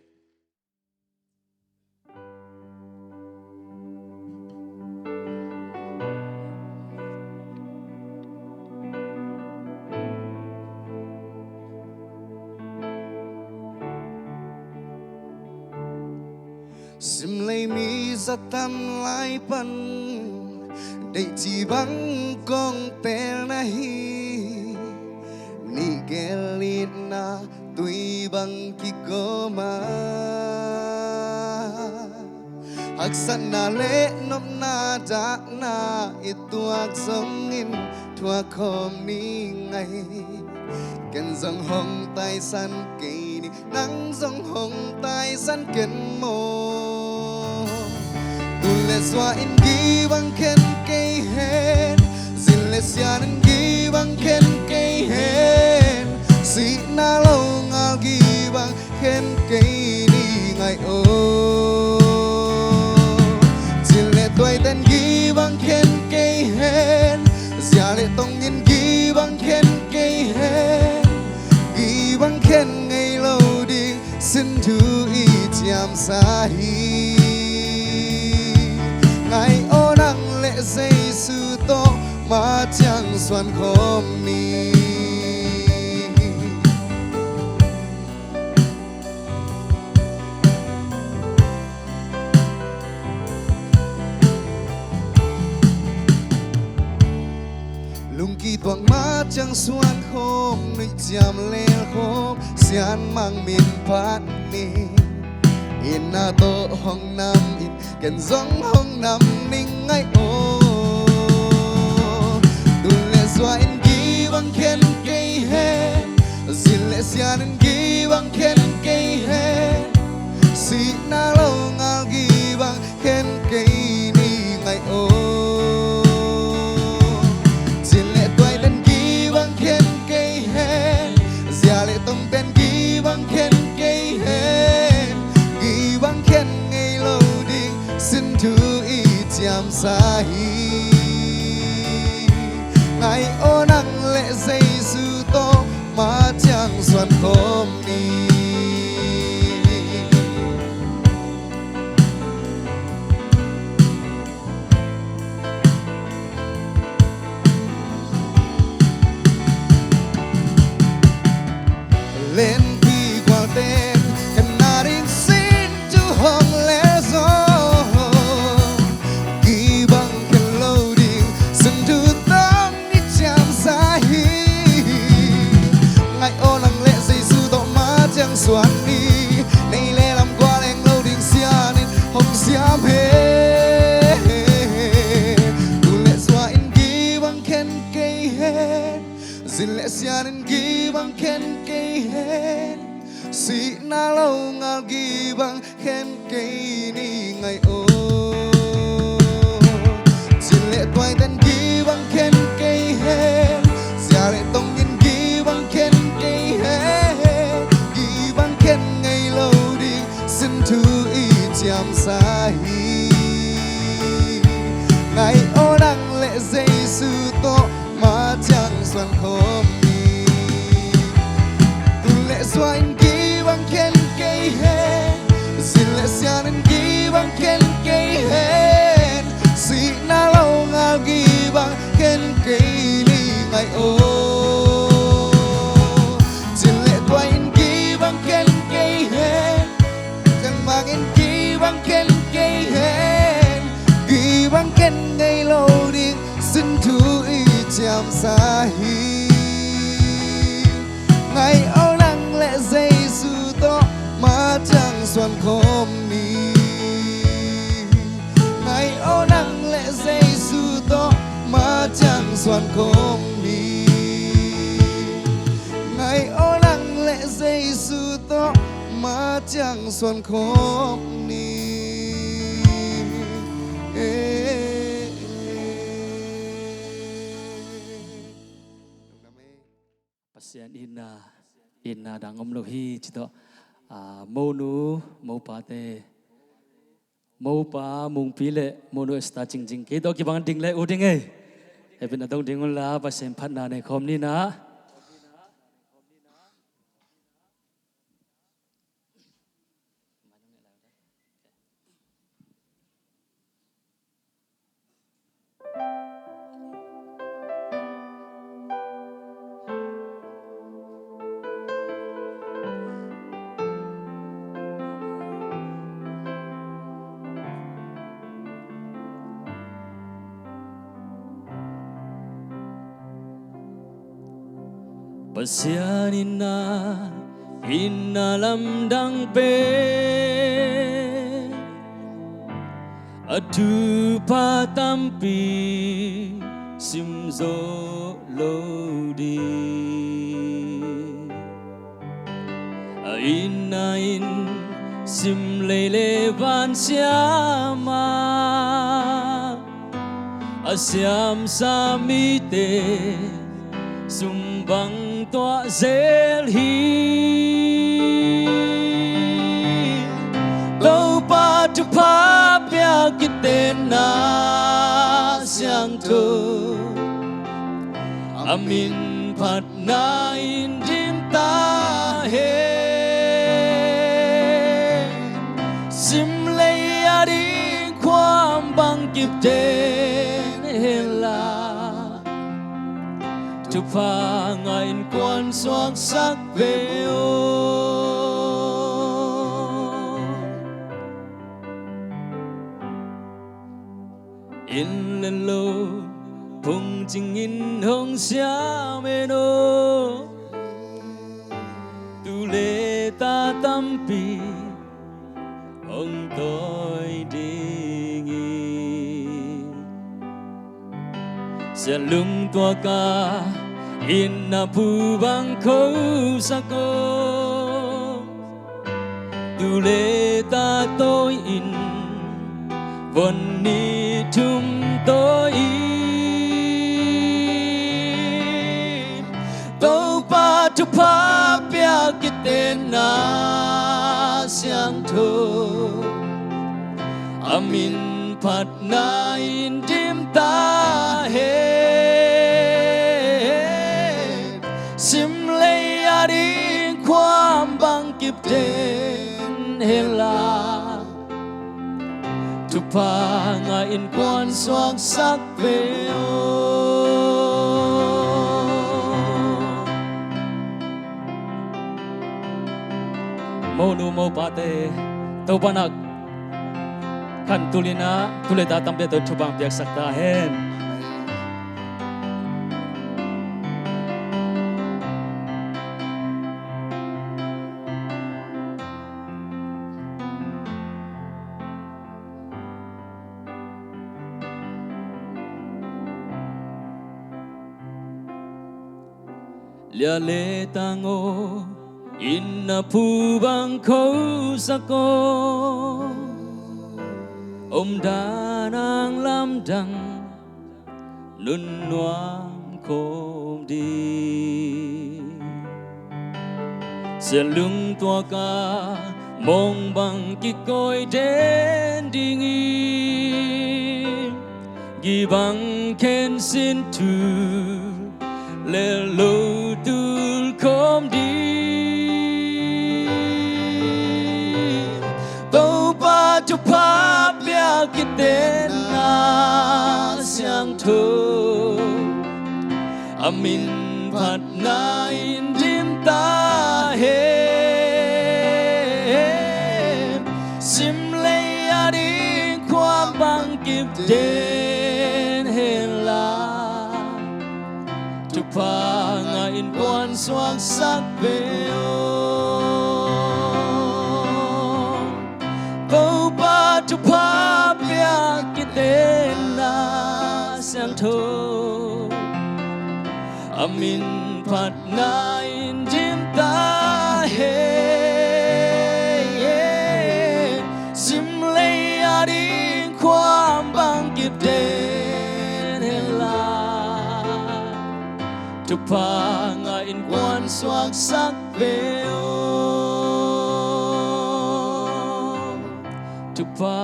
Simlei mi za tam lai pan, deihci bang kong pelna hi. Nih gel itna tui bang kigawm a, haksatna le nopna dakna i tuak zongin thuak khawm ni ngai. Ken zong hong taisan kei ni, nang zong hong taisan ken maw. Tul le zua in gii bang khen kei hen, zin le sian in gii bang khen kei hen, sihna lo ngal gii bang khen kei ni, ngai aw. Cil le tuaiten gii bang khen kei hen, zia le tongin gii bang khen kei hen, gii bang khen ngei lo ding sin thu i ciamsa hi. Ngai aw, nang le Jesu tawh ma ciang suan khawm ni. Lungki tuak ma ciang suan khawm, nuih ciam lel khawm, sian mang min phat ni. Inn a tawh hong nam in, ken zong hong nam ning, ngai aw. Tul le zua in gii bang khen kei hen, zin le sian in gii bang khen kei hen, sihna lo ngal gii bang khen kei ni, ngai aw. Cil le tuaiten gii bang khen kei hen, zia le tongten gii bang khen kei hen, gii bang khen ngei lo ding sin thu i ciamsa hi. Ngai aw, nang le Jesu tawh ma ciang suan khawm ni. Lenpi gualten khen na ding sin thu hong leh zong, gii bang khen lo ding sin thu tawh i ciamsa hi. Ngai aw, nang le Jesu tawh ma ciang suan ni. Nei le lam gual eng lo ding sian in hong siam hen. Tul le zua in gii bang khen kei hen, zin le sian in gii bang khen kei hen, sihna lo ngal gii bang khen kei ni, ngai aw. Cil le tuaiten gii bang khen kei hen, zia le tongin gii bang khen kei hen, gii bang khen ngei lo ding sin thu i ciamsa hi. Ngai aw, nang le Jesu tawh ma ciang suan khawm ni. Tul le zua in gii bang khen kei hen, zin le sian in gii bang khen kei hen, sihna lo ngal gii bang khen kei ni, ngai aw. Cil le tuaiten gii bang khen kei hen, sa hi. Ngai aw nang le Jesu tawh ma ciang suan khawm ni. Ngai aw nang le Jesu tawh ma ciang suan khawm ni. Ngai aw nang le Jesu tawh ma ciang suan khawm ni. Pasian itna, itna dang om lo hi ci tawh, ah, monu mopate, mopa Mungpi le monu Esther Cingjing kei tawh kibang ding le u ding ei. Hehpihna dong ding unla Pasian phatna nei khawm ni na. Pasian itna, itna lamdang pen a thupha tampi simzawh lo ding. A itna in sim lei le van siam a, a siamsa mite sum bang tuah zel hi. Topa thupha pia kitenna siangtho a min phatna in dim ta hen. Sim lei a ding khuam bang kip den hen la, thupha ngah in kuan suaksak ve aw. Inn le lo phungcing in hong siam en aw. Tu le ta tampi hong tawi ding hi. Sian lungtuak a itna phu bang khosak aw. Tu le ta tawi in vun ni thum tawi in, Topa thupha pia kitenna siangtho a min phatna in dim ta hen. Sim lei a ding khuam bang kip den hen la, thupha ngah in kuan suaksak ve aw. Monu mopate, Topa nak khan tulina, tu le ta tampi a tawi thupha piaksak ta hen. Lia le tang aw, itna phu bang khosak aw. Omdan ang lamdang nun nuam khawm ding. Sian lungtuak a mong bang kikawi den ding hi. Gibang khen sin thu le lo tul khawm ding. Topa thupha pia kitenna siangtho a min phatna in dim ta hen. Sim lei a ding khuam bang kip den hen la, Thupha ngah in kuan suaksak ve aw. Topa thupha pia kitenna siangtho, a min phatna in dim ta hen. Sim lei a ding khuam bang kiten hen la, thupha ngah in kuan suaksak ve aw. Thupha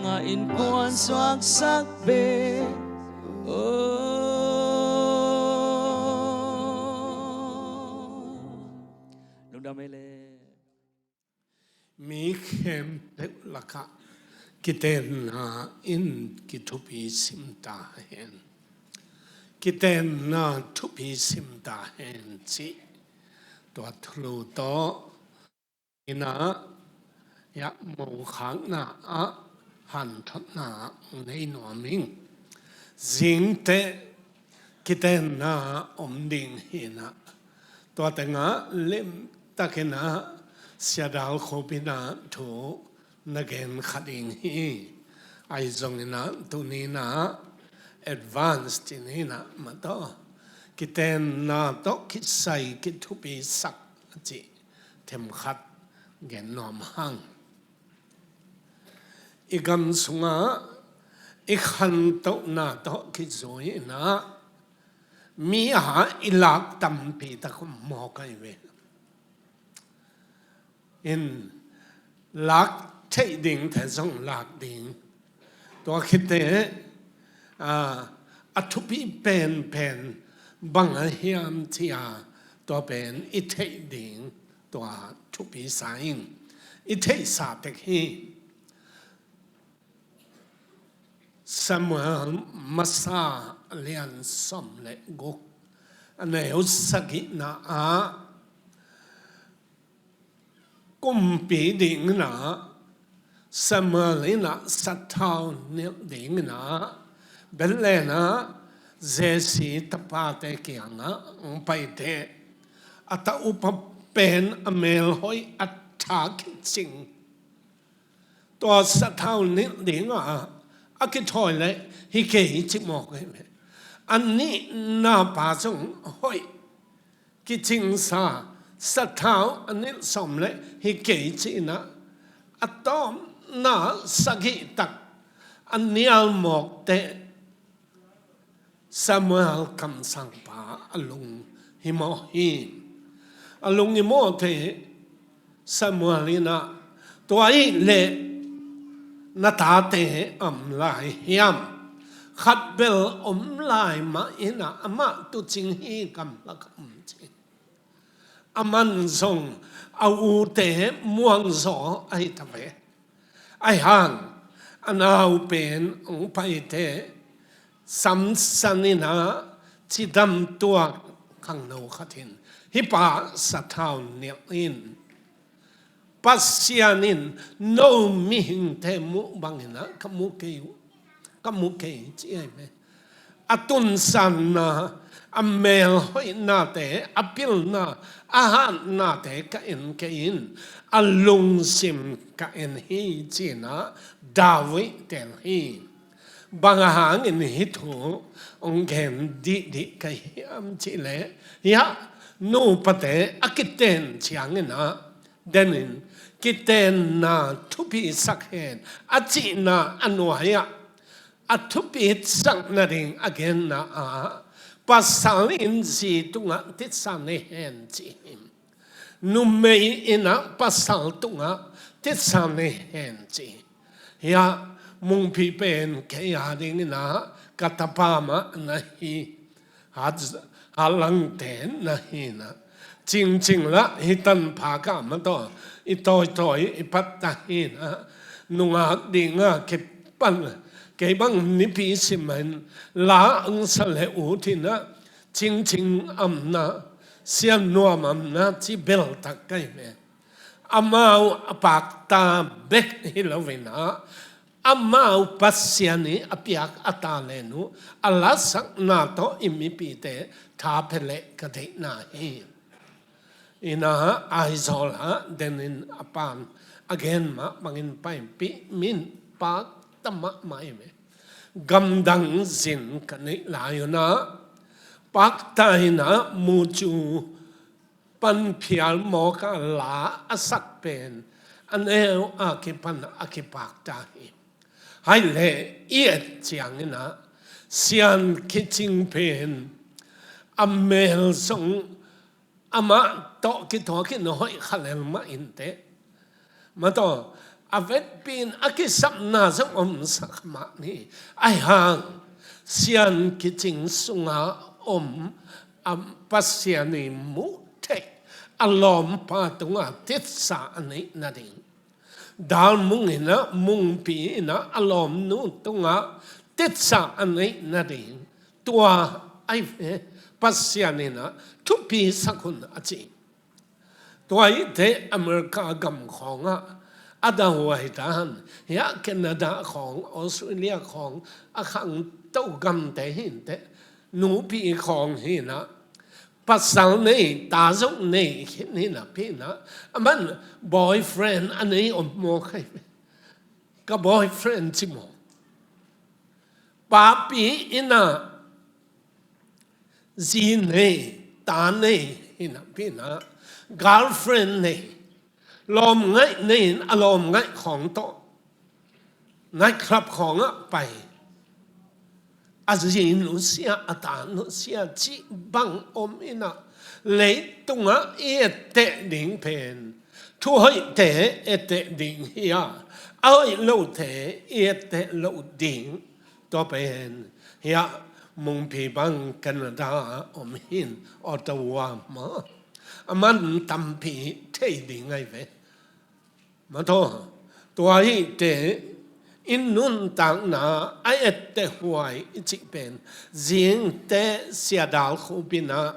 ngah in kuan suaksak ve aw. Lungdam ei le. Mi khempeuh lakah kitenna in kithupi sim ta hen. Kitenna thupi sim ta hen cih tua thulu tawh ina, ya, mokhakna ah hanthotna nei nuam ing. Zingteh kitenna om ding hi na, tua tengah limtakin ah Sia Dal Khup in ah thu na gen kha ding hi. Ahi zongin ah tuni in ah advance ci ni in ah mah tawh kitenna tawh kisai kithupisak a cih themkhat gen nuam hang. I gam sungah i khantohna tawh kizui in ah mi a i lak tampi tak om mawk ahi ve. In lak theih dingte zong lak ding. Tua khit teh, a, a thupi penpen bang a hiam ci-a tua pen i theih ding, tua thupi sa ing. I theihsa tek hi. Samuel masa a lian sawm le guk, a neu sagihna ah, kumpi dingin ah Samuel in ah sathau nilh dingin ah Bethlehem ah Jesse tapate kiangah hong pai teh, a ta upa pen a melhoih a tha kicing, tua sathau nilh dingah a kithawi leh hi kei ci mawk hi. A nihna pa zong hoih kicingsa sathau a nilh sawm leh hi kei ci-in ah a tawpna sagih tak a nial mawk teh Samuel kamsangpa a lunghimawh hi. A lunghimawh teh Samuel in ah, tua ahih leh na tate om lai hiam? Khat bel om lai mah in ah amah tuucing hi, gamlak om ci. Aman zong a ute muangzaw ahi ta ve. Ahi hang a nau pen hong pai teh Samson in ah cidam tuak khangno khat in, hih pa sathau nilh in, Pasian in no mihingte muh bangin ah ka mu kei uh, ka mu kei ci ahi ve. A tunsanna, a melhoihnate, a pilna, a hatnate ka en kei in, a lungsim ka en hi ci-in ah David tel hi. Bang hangin hih thu hong gen dihdih ka hiam cih leh, hiah nupate a kiten ciangin ah denin kitenna thupisak hen a cihna a nuai-ah a thupisak nading a genna ah pasal in zi tungah titsa nei hen ci hi. Numei in ah pasal tungah titsa nei hen ci hi. Hiah Mungphi pen kei a dingin ah ka tapa mah na hi. Hat, hatlangte na hi na. Cingcing lah hih Tanpha kah mah tawh i tawitawi i pat ta hi na. Nungak dingah kipan kei bang nipi simin la ang sa le ut hi na. Cingcing amna, Sian Nuam amna ci beltak ka hi ve. Amau a pakta bek hi lo-in ah amau Pasian i a piak a talent uh a lasakna tawh i mipite tha pia leh ka deihna hi. Ina Aizawl ah denin a pan a gen mah bangin paipih min pakta mahmah hi ve. Gamdang zin ka neih lai un ah pakta in ah mucu panphial mawk a la a sak pen a neu a kipan a kipakta hi. Hai leh i et ciangin ah Sian Kicing pen a mel zong amah tawh kituak in hoih kha lel mah inteh. Mataw, a vetpi in a kisapna zong om sak mah ni. Ahi hang Sian Kicing sunga om a Pasian i muh theih a lawmpa tunga titsa a neih nading, Dal Mung in ah, Mungpi in ah a lawmnu tungah titsa a neih nading, tua ahi ve, Pasian in ah thupi sak un a ci. Tua hi teh America gam khawngah a dahuai dan, hiah Canada khawng, Australia khawng, a khangto gamte hi teh nupi khawng hi in ah, pasal nei, ta zong nei khin hi napi in ah, aman boyfriend a nei om mawk hi. Ka boyfriend ci mawk. Papi in ah zi nei, ta nei hi napi in ah, girlfriend nei, lawmngaih nei in a lawmngaih khawng tawh night club khawngah pai. A zi nusia, a ta nusia cih bang om in ah, leitungah i etteh ding pen thuhoihte etteh ding hi a, a hoih lote i etteh loh ding. Tua pen hiah Mungpi bang Canada ah om hi in, Ottawa mah a man tampi thei ding ahi ve. Mataw, tua hi teh i nuntakna a etteh huai i cih pen zingteh Sia Dal Khup in ah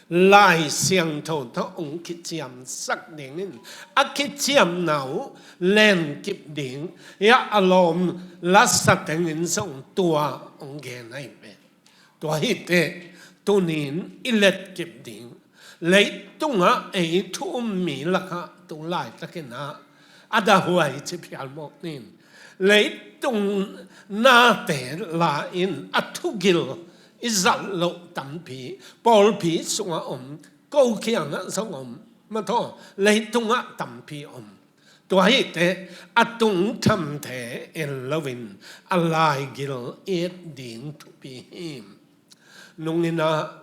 Lai Siangtho tawh hong kiciamsak dingin a kiciamna uh lenkip ding, hiah a lawm lasa tengin zong tua hong gen ahi ve. Tua hi teh tuni in i letkip ding, leitungah ei thu um mi lakah tu laitakin ah a dahuai ci phial mawk ni. Leitung nate la in a thugil i zat loh tampi pawlpi sungah om, ko kiangah zong om, mataw, leitungah tampi om. Tua hi teh a tungthamte en loin a laigil i et ding thupi hi. Nung in ah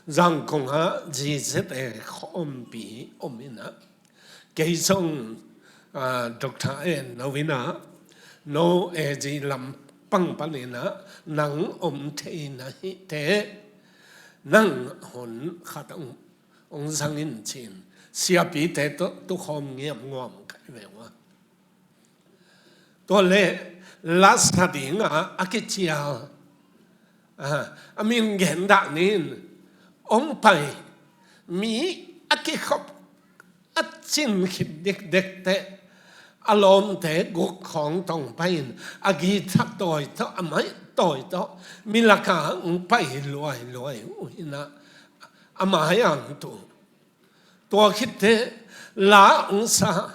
Zangkong ah G Z A khawmpi om in ah, kei zong, ah, Doctor en lo in ah, no A G lampang panin ah nang om thei na hi teh, nang hun khat hong hong zang in ci-in siapite tawh tukhawm ngiamnguam ka hi ve ua. Tua leh lasa dingah a kicial, ah, a min gen dah ni in, hong pai mi a kikhop a cin khit dikdek teh a lawmte guk khawng tawh hong pai in, a guitar tawi tawh, a mic tawi tawh mi lakah hong pai luailuai uh hi in ah, a mai-ah hong tu. Tua khit teh la hong sa,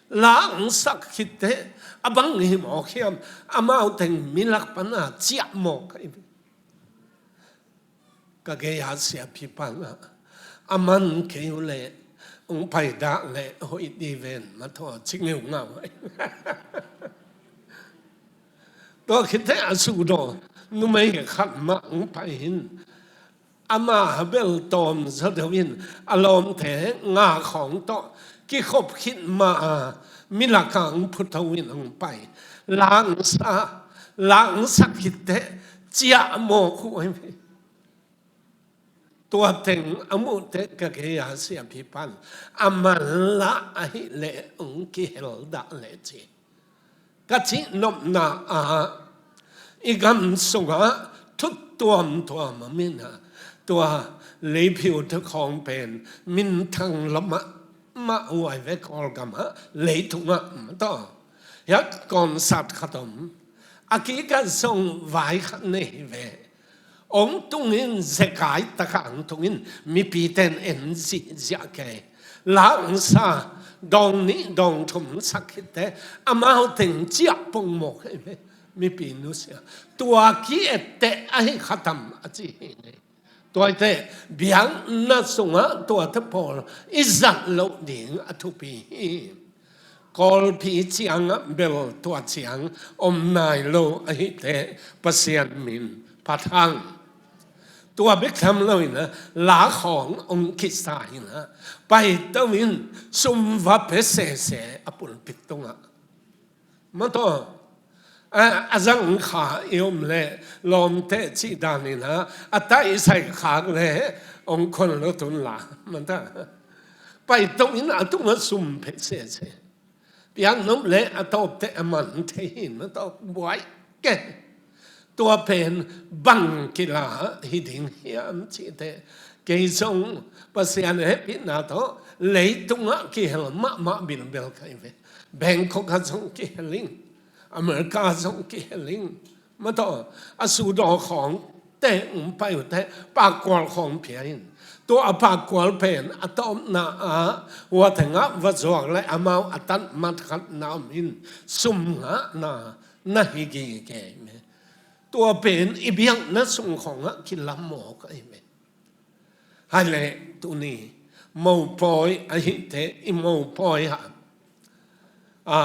la hong sak khit teh a bang hi mawk hiam, amau teng mi lak pan a ciah mawk ahi. Ka gei-a siapi pan ah, a man kei uh leh hong pai dah leh hoih dih ven, mataw, ci ngeungau ahi. Tua khit teh a sudaw numei khat mah hong pai hi in, ama bel tawm zaw deuh in a lawmte nga khawng tawh kikhop khit ma-a mi lakah hong phutho in hong pai. La hong sa, la hong sak khit teh ciah mawk uh ahi. Tua teng a muh teh ka gei-a siapi pan, a man lah ahih leh hong kihel dah leh ci. Ka cihnopna ah i gam sungah thu tuamtuam om in ah, tua Leiphiu thukhawng pen minthang lua mahmah uh ahi ve, Kawlgam ah, leitungah, mataw. Hiah kawnsat khat om. A kikah zong vai khat nei hi ve. Hong tungin zekai takah hong tungin mipite in en zihziah kei. La hong sa, dawng nih dawng thum sak khit teh amau teng ciah pongmawk hi ve. Mipi nusia. Tua ki-etteh ahi khatam a ci hi ngei. Tua hi teh biakna sungah tuate pawl i zat loh ding a thupi hi. Kawlpi ciangah bel tua ciang om nai lo ahi teh Pasian min phat hang. Tua bek tham lo in ah la khawng hong kisa in ah paito in sum va pia sese a pulpit tungah. Mataw, a, a zang kha i om leh lawmte cih dan in ah a taisai khak leh hong khol lo tun la. Mataw, paito in a tungah sum pia sese. Piak nop leh a tawpte a man thei hi. Mataw, buai kei. Tua pen bang kila hi ding hiam cih teh kei zong Pasian hehpihna tawh leitungah kihel mahmah bilbel ka hi ve. Bangkok ah zong kihel ing, America ah zong kihel ing. Mataw, a sudaw khawngte hong pai uh teh pakkual khawng pia in. Tua a pakkual pen a tawpna ah hua tengah va zuak leh amau a tat mat khat na om in sum ngahna na hi gige hi ve. Tua pen i biakna sung khawngah kila mawk ahi ve. Hai leh tuni mopawi ahi teh i mopawi ah, a,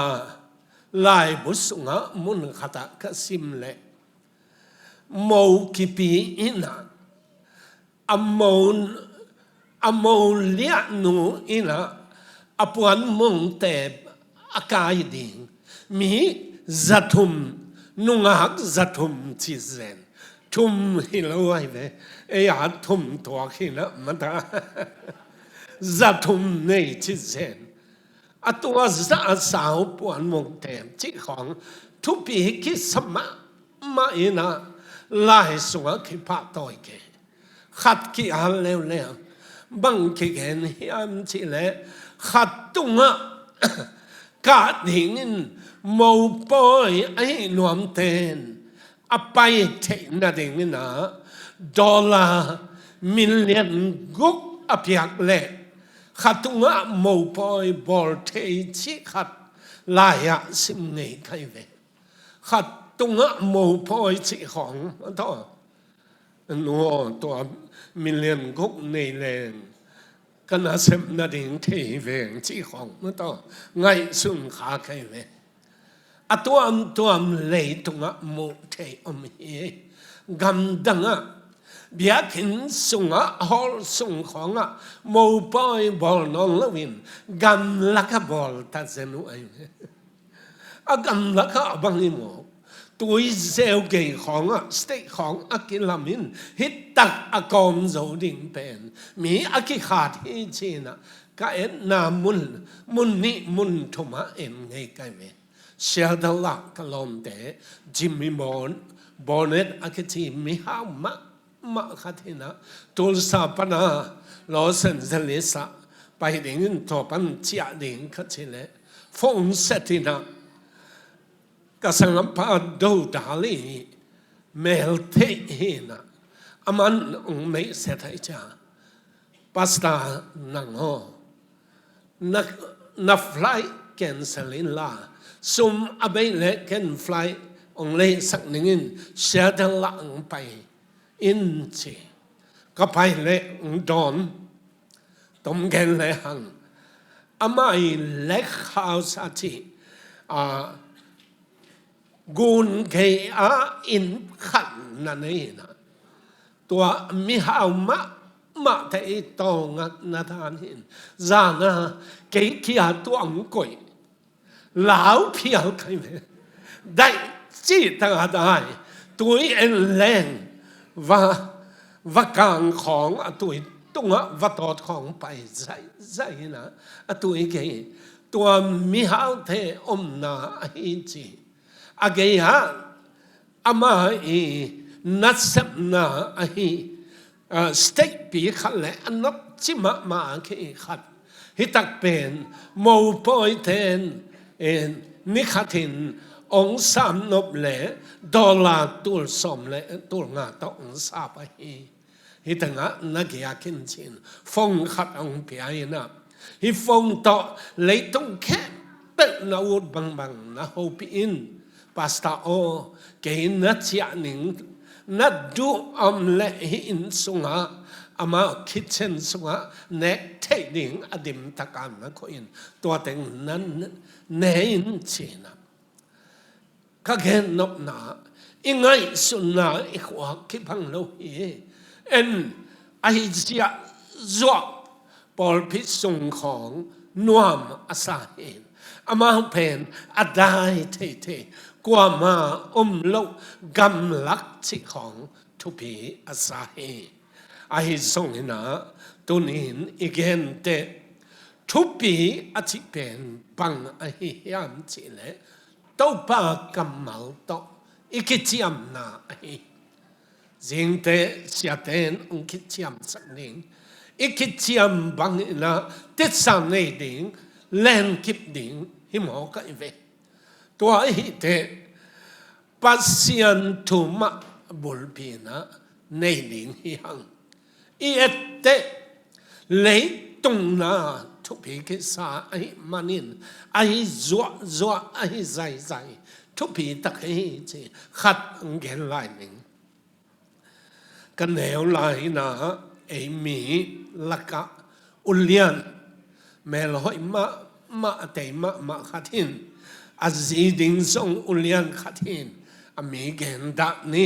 laibu sungah mun khatah ka sim leh mo kipi in ah a mo, a mo liahnu in ah a puanmongte a kai ding. Mi zathum, nungak zathum ci zen. Thum hi lo ahi ve. Ei a thum tuak hi na mata. Zathum nei ci zen. A tua za a sau puanmongte cih khawng thupi kisa mahmah in ah lai sungah kipahtawi kei. Khat ki-at leuleu. Bang kigen hiam cih leh khat tungah kah dingin mopawi ahi nuamte in a pai theih nadingin ah dollar million guk a piak leh khat tungah mopawi bawl thei cih khat lai-ah sim ngei ka hi ve. Khat tungah mopawi cih khawng a tawh nu aw, tua million guk nei leng ka nasep nading thei veng cih khawng mataw ngaihsun kha ka hi ve. A tuamtuam leitungah muh theih om hi. Gamdangah biakinn sungah hall sung khawngah mopawi bawl nawn loin gamlakah bawl ta zen uh ahi ve. A gamlakah a bang i mu, tuizeu gei khawngah stage khawng a kilamin hitak a kawm zo ding pen mi a kikhat hi ci-in ah ka etna mun, mun nih mun thumah en ngei ka hi ve. Seattle ah ka lawmte Jimmy Bon-, Bonnet a kici mihau mah mah khat hi-in ah Tulsa pana Los Angeles ah pai dingin tua pan ciah ding ka cih leh phone set in ah ka sanggampa dodal i mel theih hi-in ah aman hong meih set hi cia. Pastor nang aw, na, na flight cancel inla sum a bei leh ken flight hong leisak ningin Seattle ah hong pai in ci. Ka pai leh hong dawn, tom gen lehang amah i Lake House a ci, a, gun gei-ah inn khat na nei hi-in ah tua mihau mahmahte i tawlngatna dan hi-in zan-a kei kia tuang koih lau phial ka hi ve. Daih cih tangah dai, tui en leng va, va kang khawng a tui tungah va tawt khawng pai zaihzaih hi-in ah a tui gei tua mihaute omna ahi ci. A gei-ah amah i nasepna ahi, ah, state pi khat leh a nopci mahmah a kei khat. Hitak pen mopawite in, in Ni khatin hong sap nop le dollar tul sawm le tul nga tawh hong sap ahi. Hih tengah na giak in ci-in phone khat hong pia in ah, hih phone tawh leitung khempeuh na ut bangbang na hopih in. Pastor aw, kei na ciah ning, na duh om leh hih inn sungah, amau kitchen sungah nek theih ding a dimtak a na koih in, tua teng na ne in ci-in ah. Ka gennopna, i ngaihsutna i khuak kibang lo hi. En, ahi ziahziah pawlpi sung khawng nuam a sa hi. Amau pen a dai theithei, kuamah om loh gamlak cih khawng thupi a sa hi. Ahi zongin ah, tuni-in i gen teh, thupi a cih pen bang ahi hiam cih leh, Topa kammal tawh i kiciamna ahi. Zingteh siate in hong kiciamsak ding, i kiciam bangin ah titsa nei ding, lenkip ding hi mawk ahi ve. Tua ahi teh, Pasian thu mah bulpi in ah nei ding hi hang. I et teh, leitung na thupi kisa ahih manin, ahi zuahzuah, ahi zaizai thupi tak hi ci khat hong gen lai ning. Ka neu lai-in ah, ei mi lakah ulian, melhoih mahmah, a tei mahmah khat hi in, a zi ding zong ulian khat hi in, a mi gen dah ni.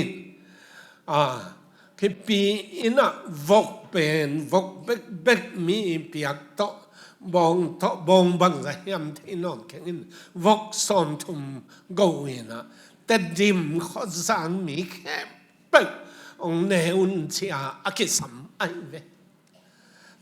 A, thupi in ah vok pen, vok bekbek mi piak tawh, bawng tawh, bawng bangzah hiam thei nawn keng in, vok sawmthum go in ah, Tedim khuazang mi khempeuh hong ne un ci-a a kisam ahi ve.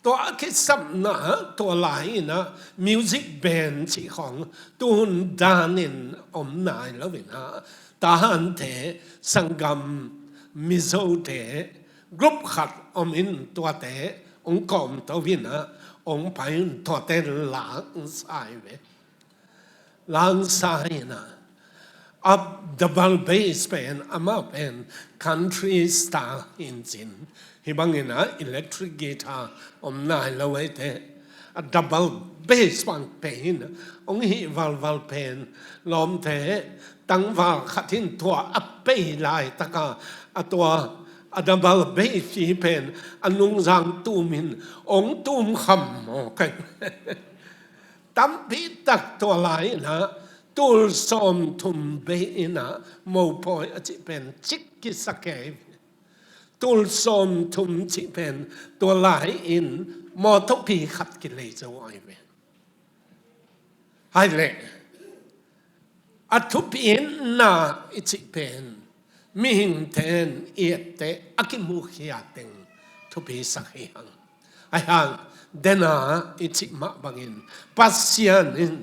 Tua a kisamna, tua lai-in ah music band cih khawng tuhun danin om nai lo in ah, Tahante, Sangam, Mizote, group khat om in, tuate hong kawmto in ah, hong pai un, tuate la hong sa hi ve. La hong sa in ah, a double bass pen, amah pen country style hi in cin, hih bangin ah electric guitar om nai lo ei teh, a double bass bang pen hong hih valval pen, lawmte tangval khat in tua a pei laitak a, a tua a double bass hi pen a nungzang tum in hong tum kham mawk hi. Tampi tak tua lai-in ah, tul sawmthum bei in ah, mopawi a cih pen cik kisa kei. Tul sawmthum cih pen tua lai-in mawtawpi khat kilei zo ahi ve. Hai leh, a thupina i cih pen, mihingte in i et teh a kimukhia teng thupisak hi hang. Ahi hang, dena i cih mah bangin, Pasian in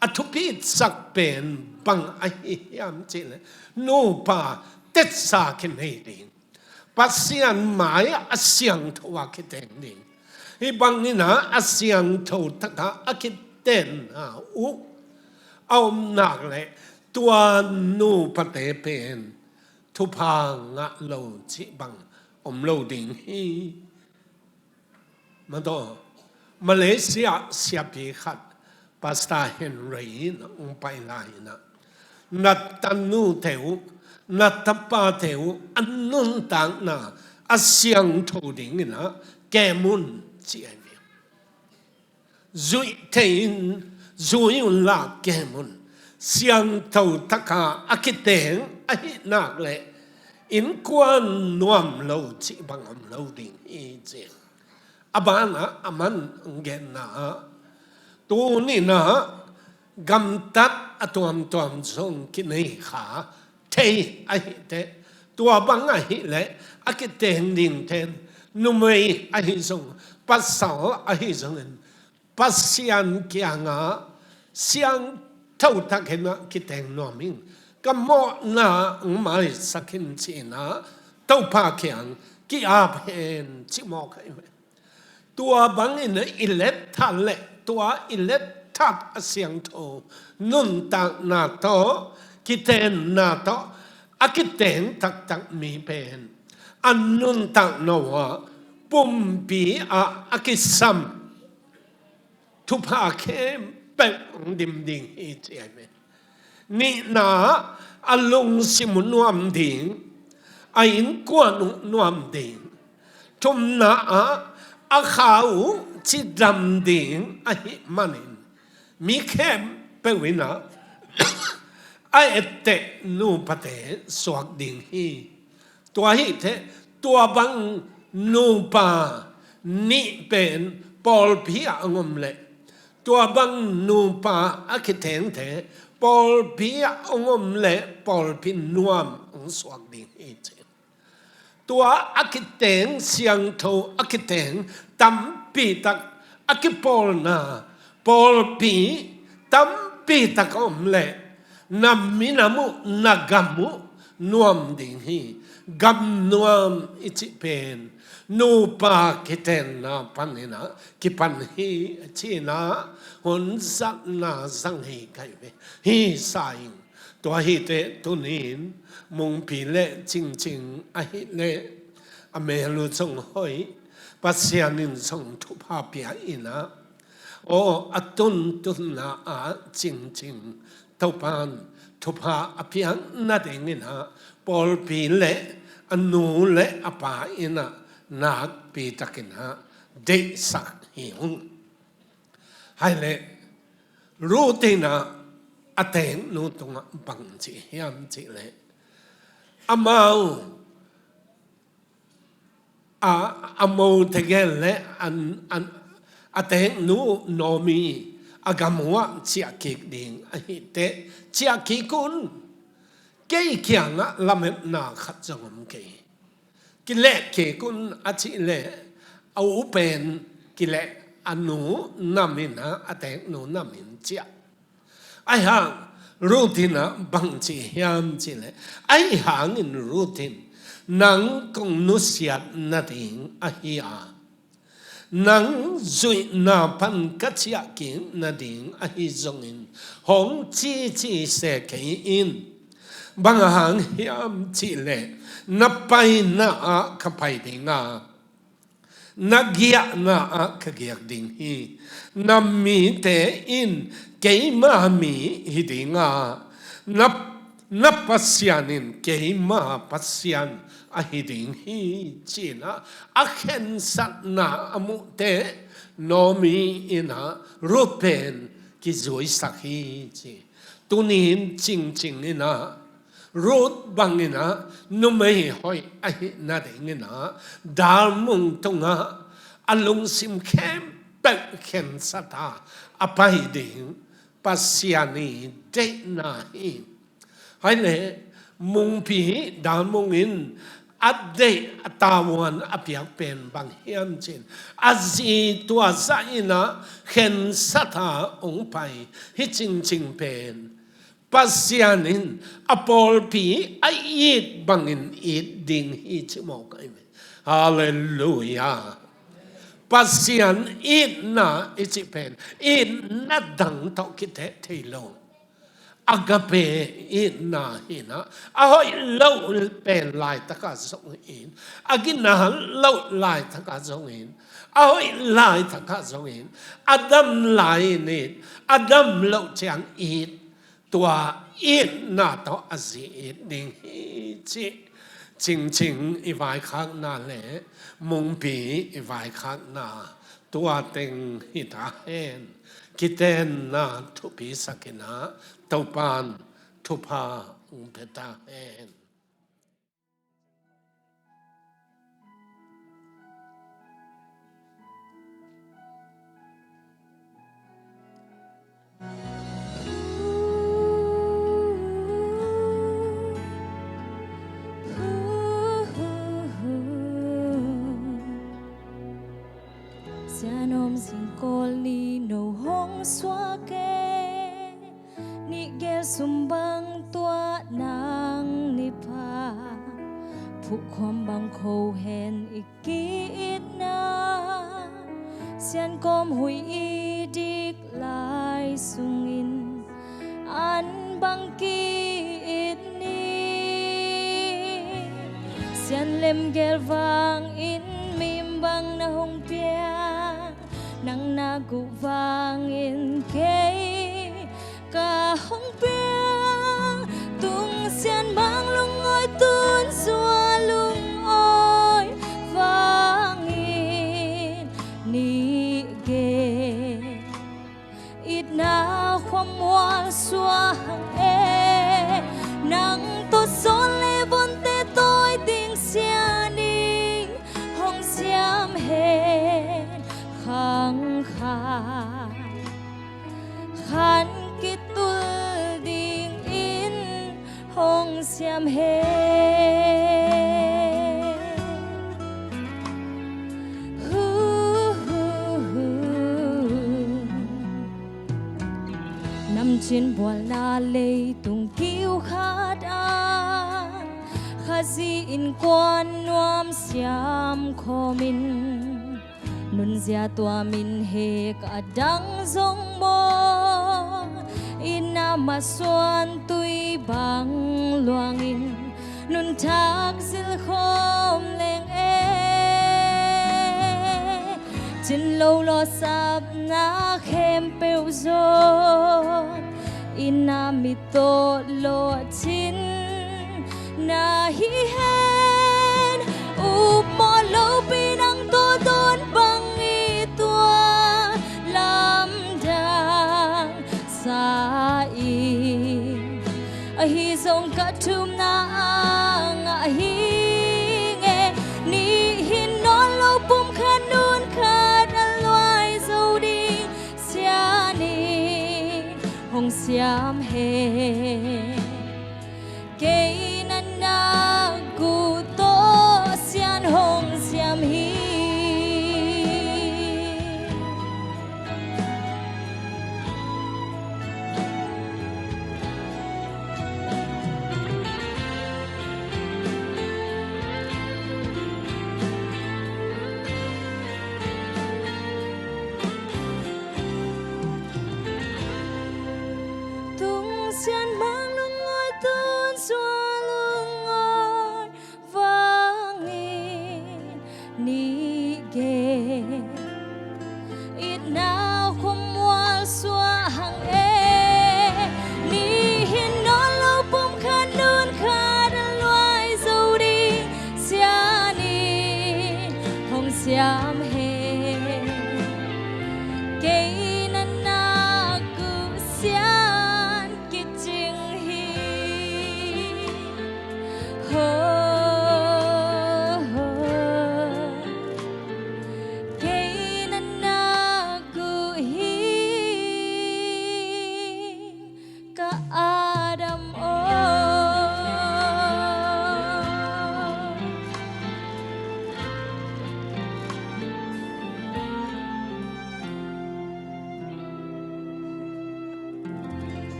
a thupisak pen bang ahi hiam cih leh, nupa tetsa kinei ding, Pasian mai-ah a siangtho a kiteng ding. Hih bangin ah a siangtho takah a kitenna uh a om nak leh, tua nupate pen thupha ngah lo cih bang om lo ding hi. Mataw, Malaysia siapi khat, Pastor Henry in hong pai lai-in ah, na tanute uh, na tapate uh a nuntakna a siangtho dingin ah kem un ci ahi ve. Zuih thei-in zui unla kem un. Siangtho taka a kiteng ahih nak leh innkuan nuam lo cih bang om lo ding hi ci. A banah aman genna ah, tuni-in ah gamtat a tuamtuam zong kinei kha thei ahi teh, tua bang ahih leh a kiteng dingte in numei ahi zong, pasal ahi zongin, Pasian kiangah siangtho takin ah kiteng nuam ing. Ka mawhna hong maisak in ci-in ah Topa kiang ki-ap hen ci mawk ahi ve. Tua bangin i let tha leh, tua i let khat a siangtho nuntakna tawh, kitenna tawh a kiteng taktak mi pen a nuntakna ah pumpi ah a kisam thupha khempeuh hong dim ding hi, ci hi ve. Nihna, a lungsim uh nuam ding, a innkuan uh nuam ding, thumna ah a kha uh cidam ding ahih manin mi khempeuh in ah a etteh nupate suak ding hi. Tua hi teh, tua bang nupa nih pen pawlpi ah hong om leh, tua bang nupa a kithengte pawlpi ah hong om leh pawlpi nuam hong suak ding hi, ci. Tua a kiteng siangtho, a kiteng tampi tak, a kipawlna pawlpi tampi tak a om leh na minam uh, na gam uh nuam ding hi. Gam nuam i cih pen nupa kitenna panin ah kipan hi, ci-in ah hun zatna zang hi ka hi ve. Hi sa ing. Tua hi teh tuni-in Mungpi le Cingcing ahih leh a mel uh zong hoih, Pasian in zong thupha pia in ah, aw, a tuntunna ah Cingcing Topa'n thupha a piak nadingin ah pawlpi le a nu le a pa in ah nakpi takin ah deihsak hi ung. Hai leh, Ruth in ah a teeknu tungah bang ci hiam cih leh, amau a, a mo tegel le an, an, a teeknu Naomi a gam uh ah ciah kik ding ahih teh, ciah kik un. Kei kiangah lametna khat zong om kei. Kileh kik un a cih leh, a u pen kileh, a nu nam in ah, a teeknu nam in ciah. Ahi hang Ruth in ah bang ci hiam cih leh, ahi hangin Ruth in, nang kong nusiat nading ahi a, nang zuihna pan ka ciah kik nading ahi zongin hong cici se kei in. Bang hang hiam cih leh, na paina ah ka pai ding a, na giahna ah ka giak ding hi. Na mite in keima mi hi ding a, na, na Pasian in keima Pasian ahi ding hi, ci-in ah a khensatna a muh teh Naomi in ah Ruth pen kizuisak hi, ci. Tuni-in Cingcing in ah Ruth bangin ah numei hoih ahih nadingin ah dalmung tungah a lungsim khempeuh khensat a, a pai ding Pasian i deihna hi. Hai leh, Mungpi dalmung in a deih, a tavuan a piak pen bang hiam cih leh, a zi tua zah in ah khensat a hong pai hi. Cingcing pen Pasian in a pawlpi a it bangin it ding hi, ci mawk ahi ve. Halleluiah. Pasian itna i cih pen itna dang tawh kiteh thei lo. Agape itna hi-in ah, a hoih loh pen laitakah zong it, a gina loh laitakah zong it, a hoih laitakah zong it, a dam lai-in it, a dam loh ciang it, tua itna tawh a zi it ding hi, cih Cingcing i vaikhakna le Mungpi i vaikhakna tua teng hi ta hen. Kitenna thupi sak in ah, Topa'n thupha hong pia ta hen. Sianom zingkawl ni no hong suak e, nih gel sum bang tuah nang ni pha, phuhkhuam bang kho hen i ki-itna, Siankawm huih i dik lai sungin an bang ki-it ni. Sian lemgel vangin mim bang na hong pia, nang na guh vangin kei ka hong piang. Tung Sian Mang lungawi, Tun Sua lungawi vangin nih gen. Itna khuamual suah hang e, nang tawh sawl le vonte tawi ding Sia Ning hong siam hen. Khang khat khan kitul dingin hong siam hen. Hu, hu, hu. Namcin bualna leitung kiu khat ah Khazih innkuan nuam siam khawmin, nunzia tua min hek a dang zong maw, itna masuan tui bang luangin nuntak zilkhawm leng e. Cinlo lawhsapna khempeuh zong itna mit tawh lawhcin na hi hen. Upmawh lopi nang tawh dawn bang i tua lamdang sa i, ahi zong ka thumna a ngah hi nge. Nihin nawn lo pumkhat nunkhat a luai zo ding Sia Ning hong siam hen. Kei na na guh tawh Sian hong siam hi. Tung Sian Mang lungawi, Tun Sua lungawi vangin nih gen. Itna khuamual suah hang e, nihin nawn lo pumkhat nunkhat a luai zo ding Sia Ning hong siam hen. Kei na na guh Sian kicing hi. Ho, ho. Kei na na guh hi, ka Adam aw.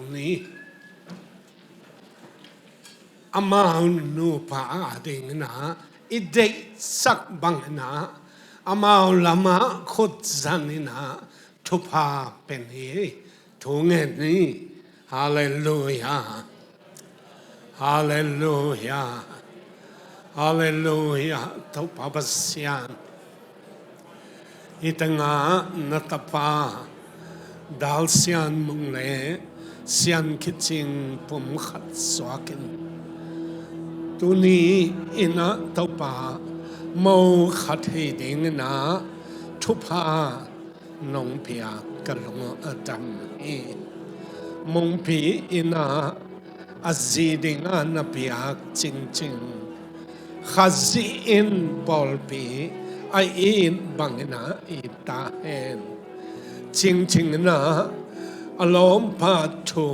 Ni. Amau nupa a dingin ah i deihsak bangin ah amau lamah khut zanin ah thupha pia ni. Thu ngen ni. Halleluiah. Halleluiah. Halleluiah. Topa Pasian, hih tengah na tapa Dal Sian Mung le Sian Khin Cing pumkhat suakin, tuni in ah Topa, mo khat hi dingin ah thupha nong piak ka lung a dam hi. Mungpi in ah a zi dingah na piak Cing Cing, Khazih in pawlpi a it bangin ah it ta hen. Cing Cing in ah a lawmpa thu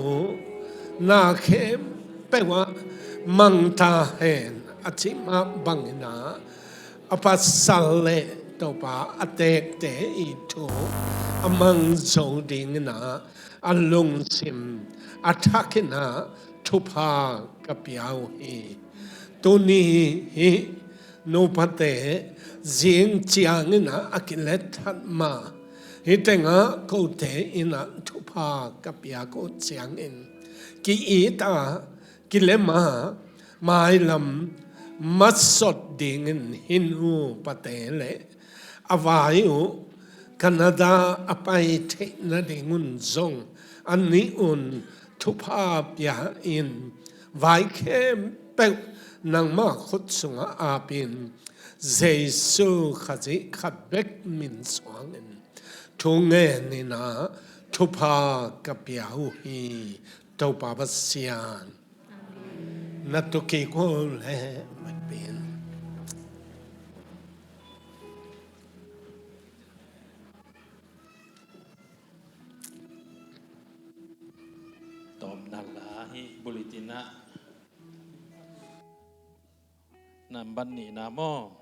na khempeuh ah mang ta hen a cih mah bangin ah a pasal le Topa a teekte it thu a mang zo dingin ah a lungsim a thakin ah thupha ka pia uh hi. Tuni hih Nupate zing ciangin ah a kilet that mah. Hih tengah kote in ah thupha ka piak uh ciangin ki-it ah kilem a, mailam matsot dingin hin uh pate le a vai uh Canada a pai theih nadingun zong a nih un thupha pia in, vai khempeuh nangmah khut sungah apin, Jesu Khazih khat bek min suangin thu ngenin ah thupha ka pia uh hi. Topa Pasian, na tu kik uh leh mapin. Tawpna la hih bulletin ah nambat nihna maw,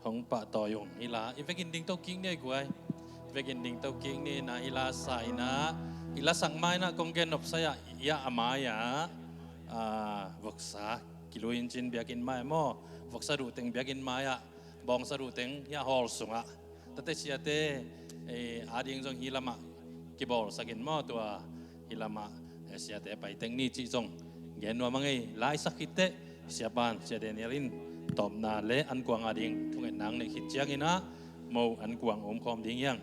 hong pahtawi ung. Hih la i vekin ding to kik ni ei guai. I vekin ding to kik ni na, hih la sa in ah, hih la sang mai na kong gen nopsai ah, i ah a mai ah, ah, voksa kilui in cin biakinn mai maw, voksa duh teng biakinn mai ah, bawngsa duh teng hih a hall sungah tate siate, eh, ading zong hih lamah kibawlsakin maw, tua hih lamah, eh, siate pai teng ni cih zong gen nuam a ngei. Laisak khit teh, siapan, sia Daniel in tawpna le ankuang ading thungetna hong neih khit ciangin ah, mo ankuang omkhawm ding hiang.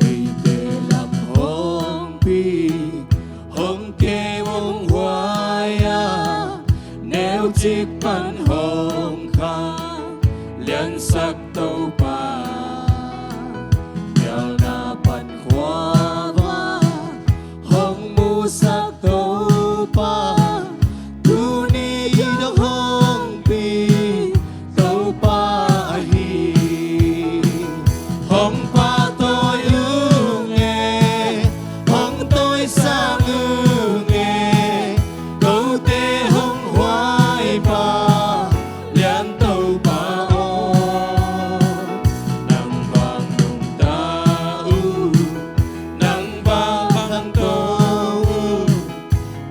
Eite lam hong pi, hong keu hong huai a, neu cik pan hong khang, liansak Topa, pialna pan khuava, hong musak Topa, tuni dong hong pi Topa ahi. Hong pahtawi ung e, hong tawisang ung e, kote hong huaipa, lian Topa aw. Nang bang nungta uh, nang bang khangto uh,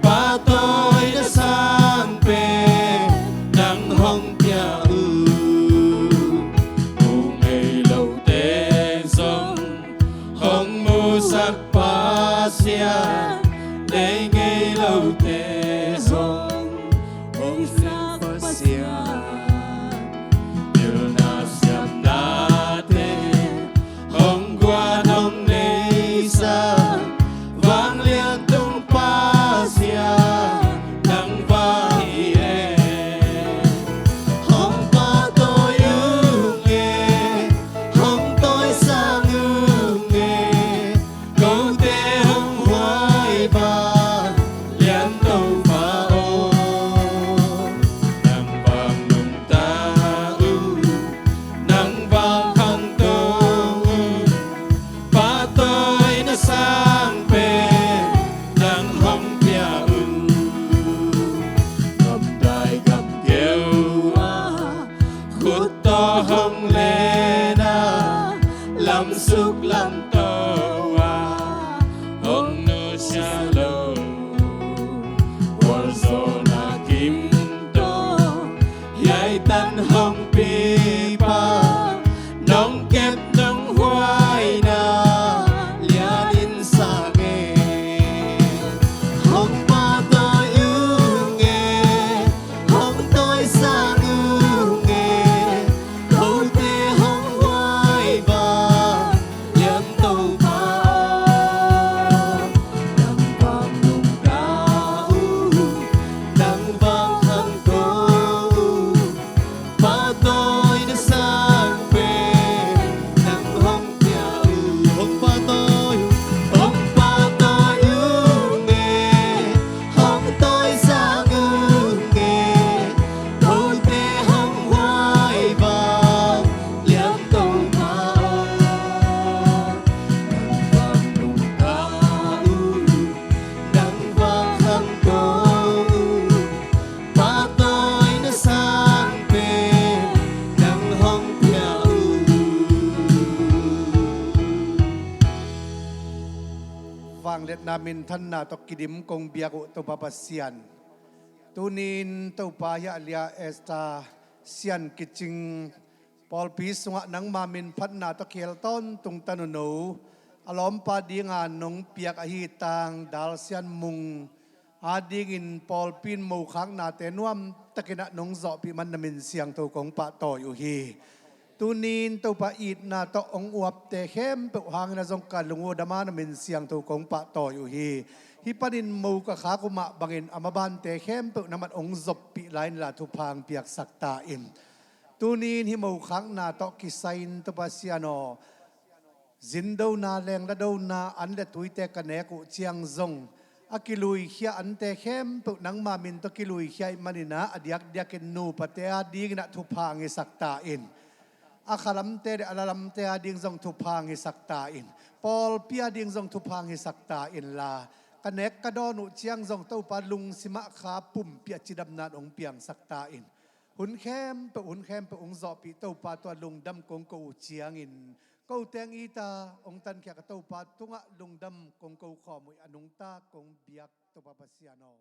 pahtawina sang pen nang hong pia uh. Mu ngei lote zong hong musak Pasian, nei ngei lote hong musak Pasian. Pilna siamnate hong guan hong neisa, vanglian tung Pasian nang vang hi e. Hong pahtawi ung e, hong tawisang ung e, kote hong huaipa, lian Topa aw. Vangliatna minthanna tawh kidim kong biak uh Topa Pasian, tuni-in Topa hiah lia Esther Sian Kicing pawlpi sungah nangma minphatna tawh khel tawntung ta nuno a lawmpa dinga nong piak ahi tang Dal Sian Mung adingin pawlpi in mokhaknate nuamtakin ah nong zawhpih man na min siangtho kong pahtawi uh hi. Tuni-in Topa itna tawh hong uapte khempeuh hangin ah zong ka lung uh dama na min siangtho kong pahtawi uh hi. Hih panin mo ka khak uh mah bangin a mabante khempeuh na mat hong zoppih lai inla thupha hong piaksak ta in. Tuni-in hih mokhakna tawh kisai-in Topa Sian aw, zindona, lengladona an le tuite ka nek uh ciang zong a kiluikhia ante khempeuh nangma min tawh kiluikhia ih manin ah a diakdiakin nupate adingin ah thupha hong hisak ta in. A khalamte le a lalamte ading zong thupha hong hisak ta in. Pawlpi ading zong thupha hong hisak ta inla, ka nek ka dawn uh ciang zong Topa lungsimah kha pumpi a cidamna in hong piangsak ta in. Hun khempeuh, hun khempeuh hong zawhpih Topa tua lungdam kong ko uh ciangin, ko teng ita hong tankhia ka Topa tungah lungdam kong ko khawm uh hi. A nungta kong biak Topa Pasian aw.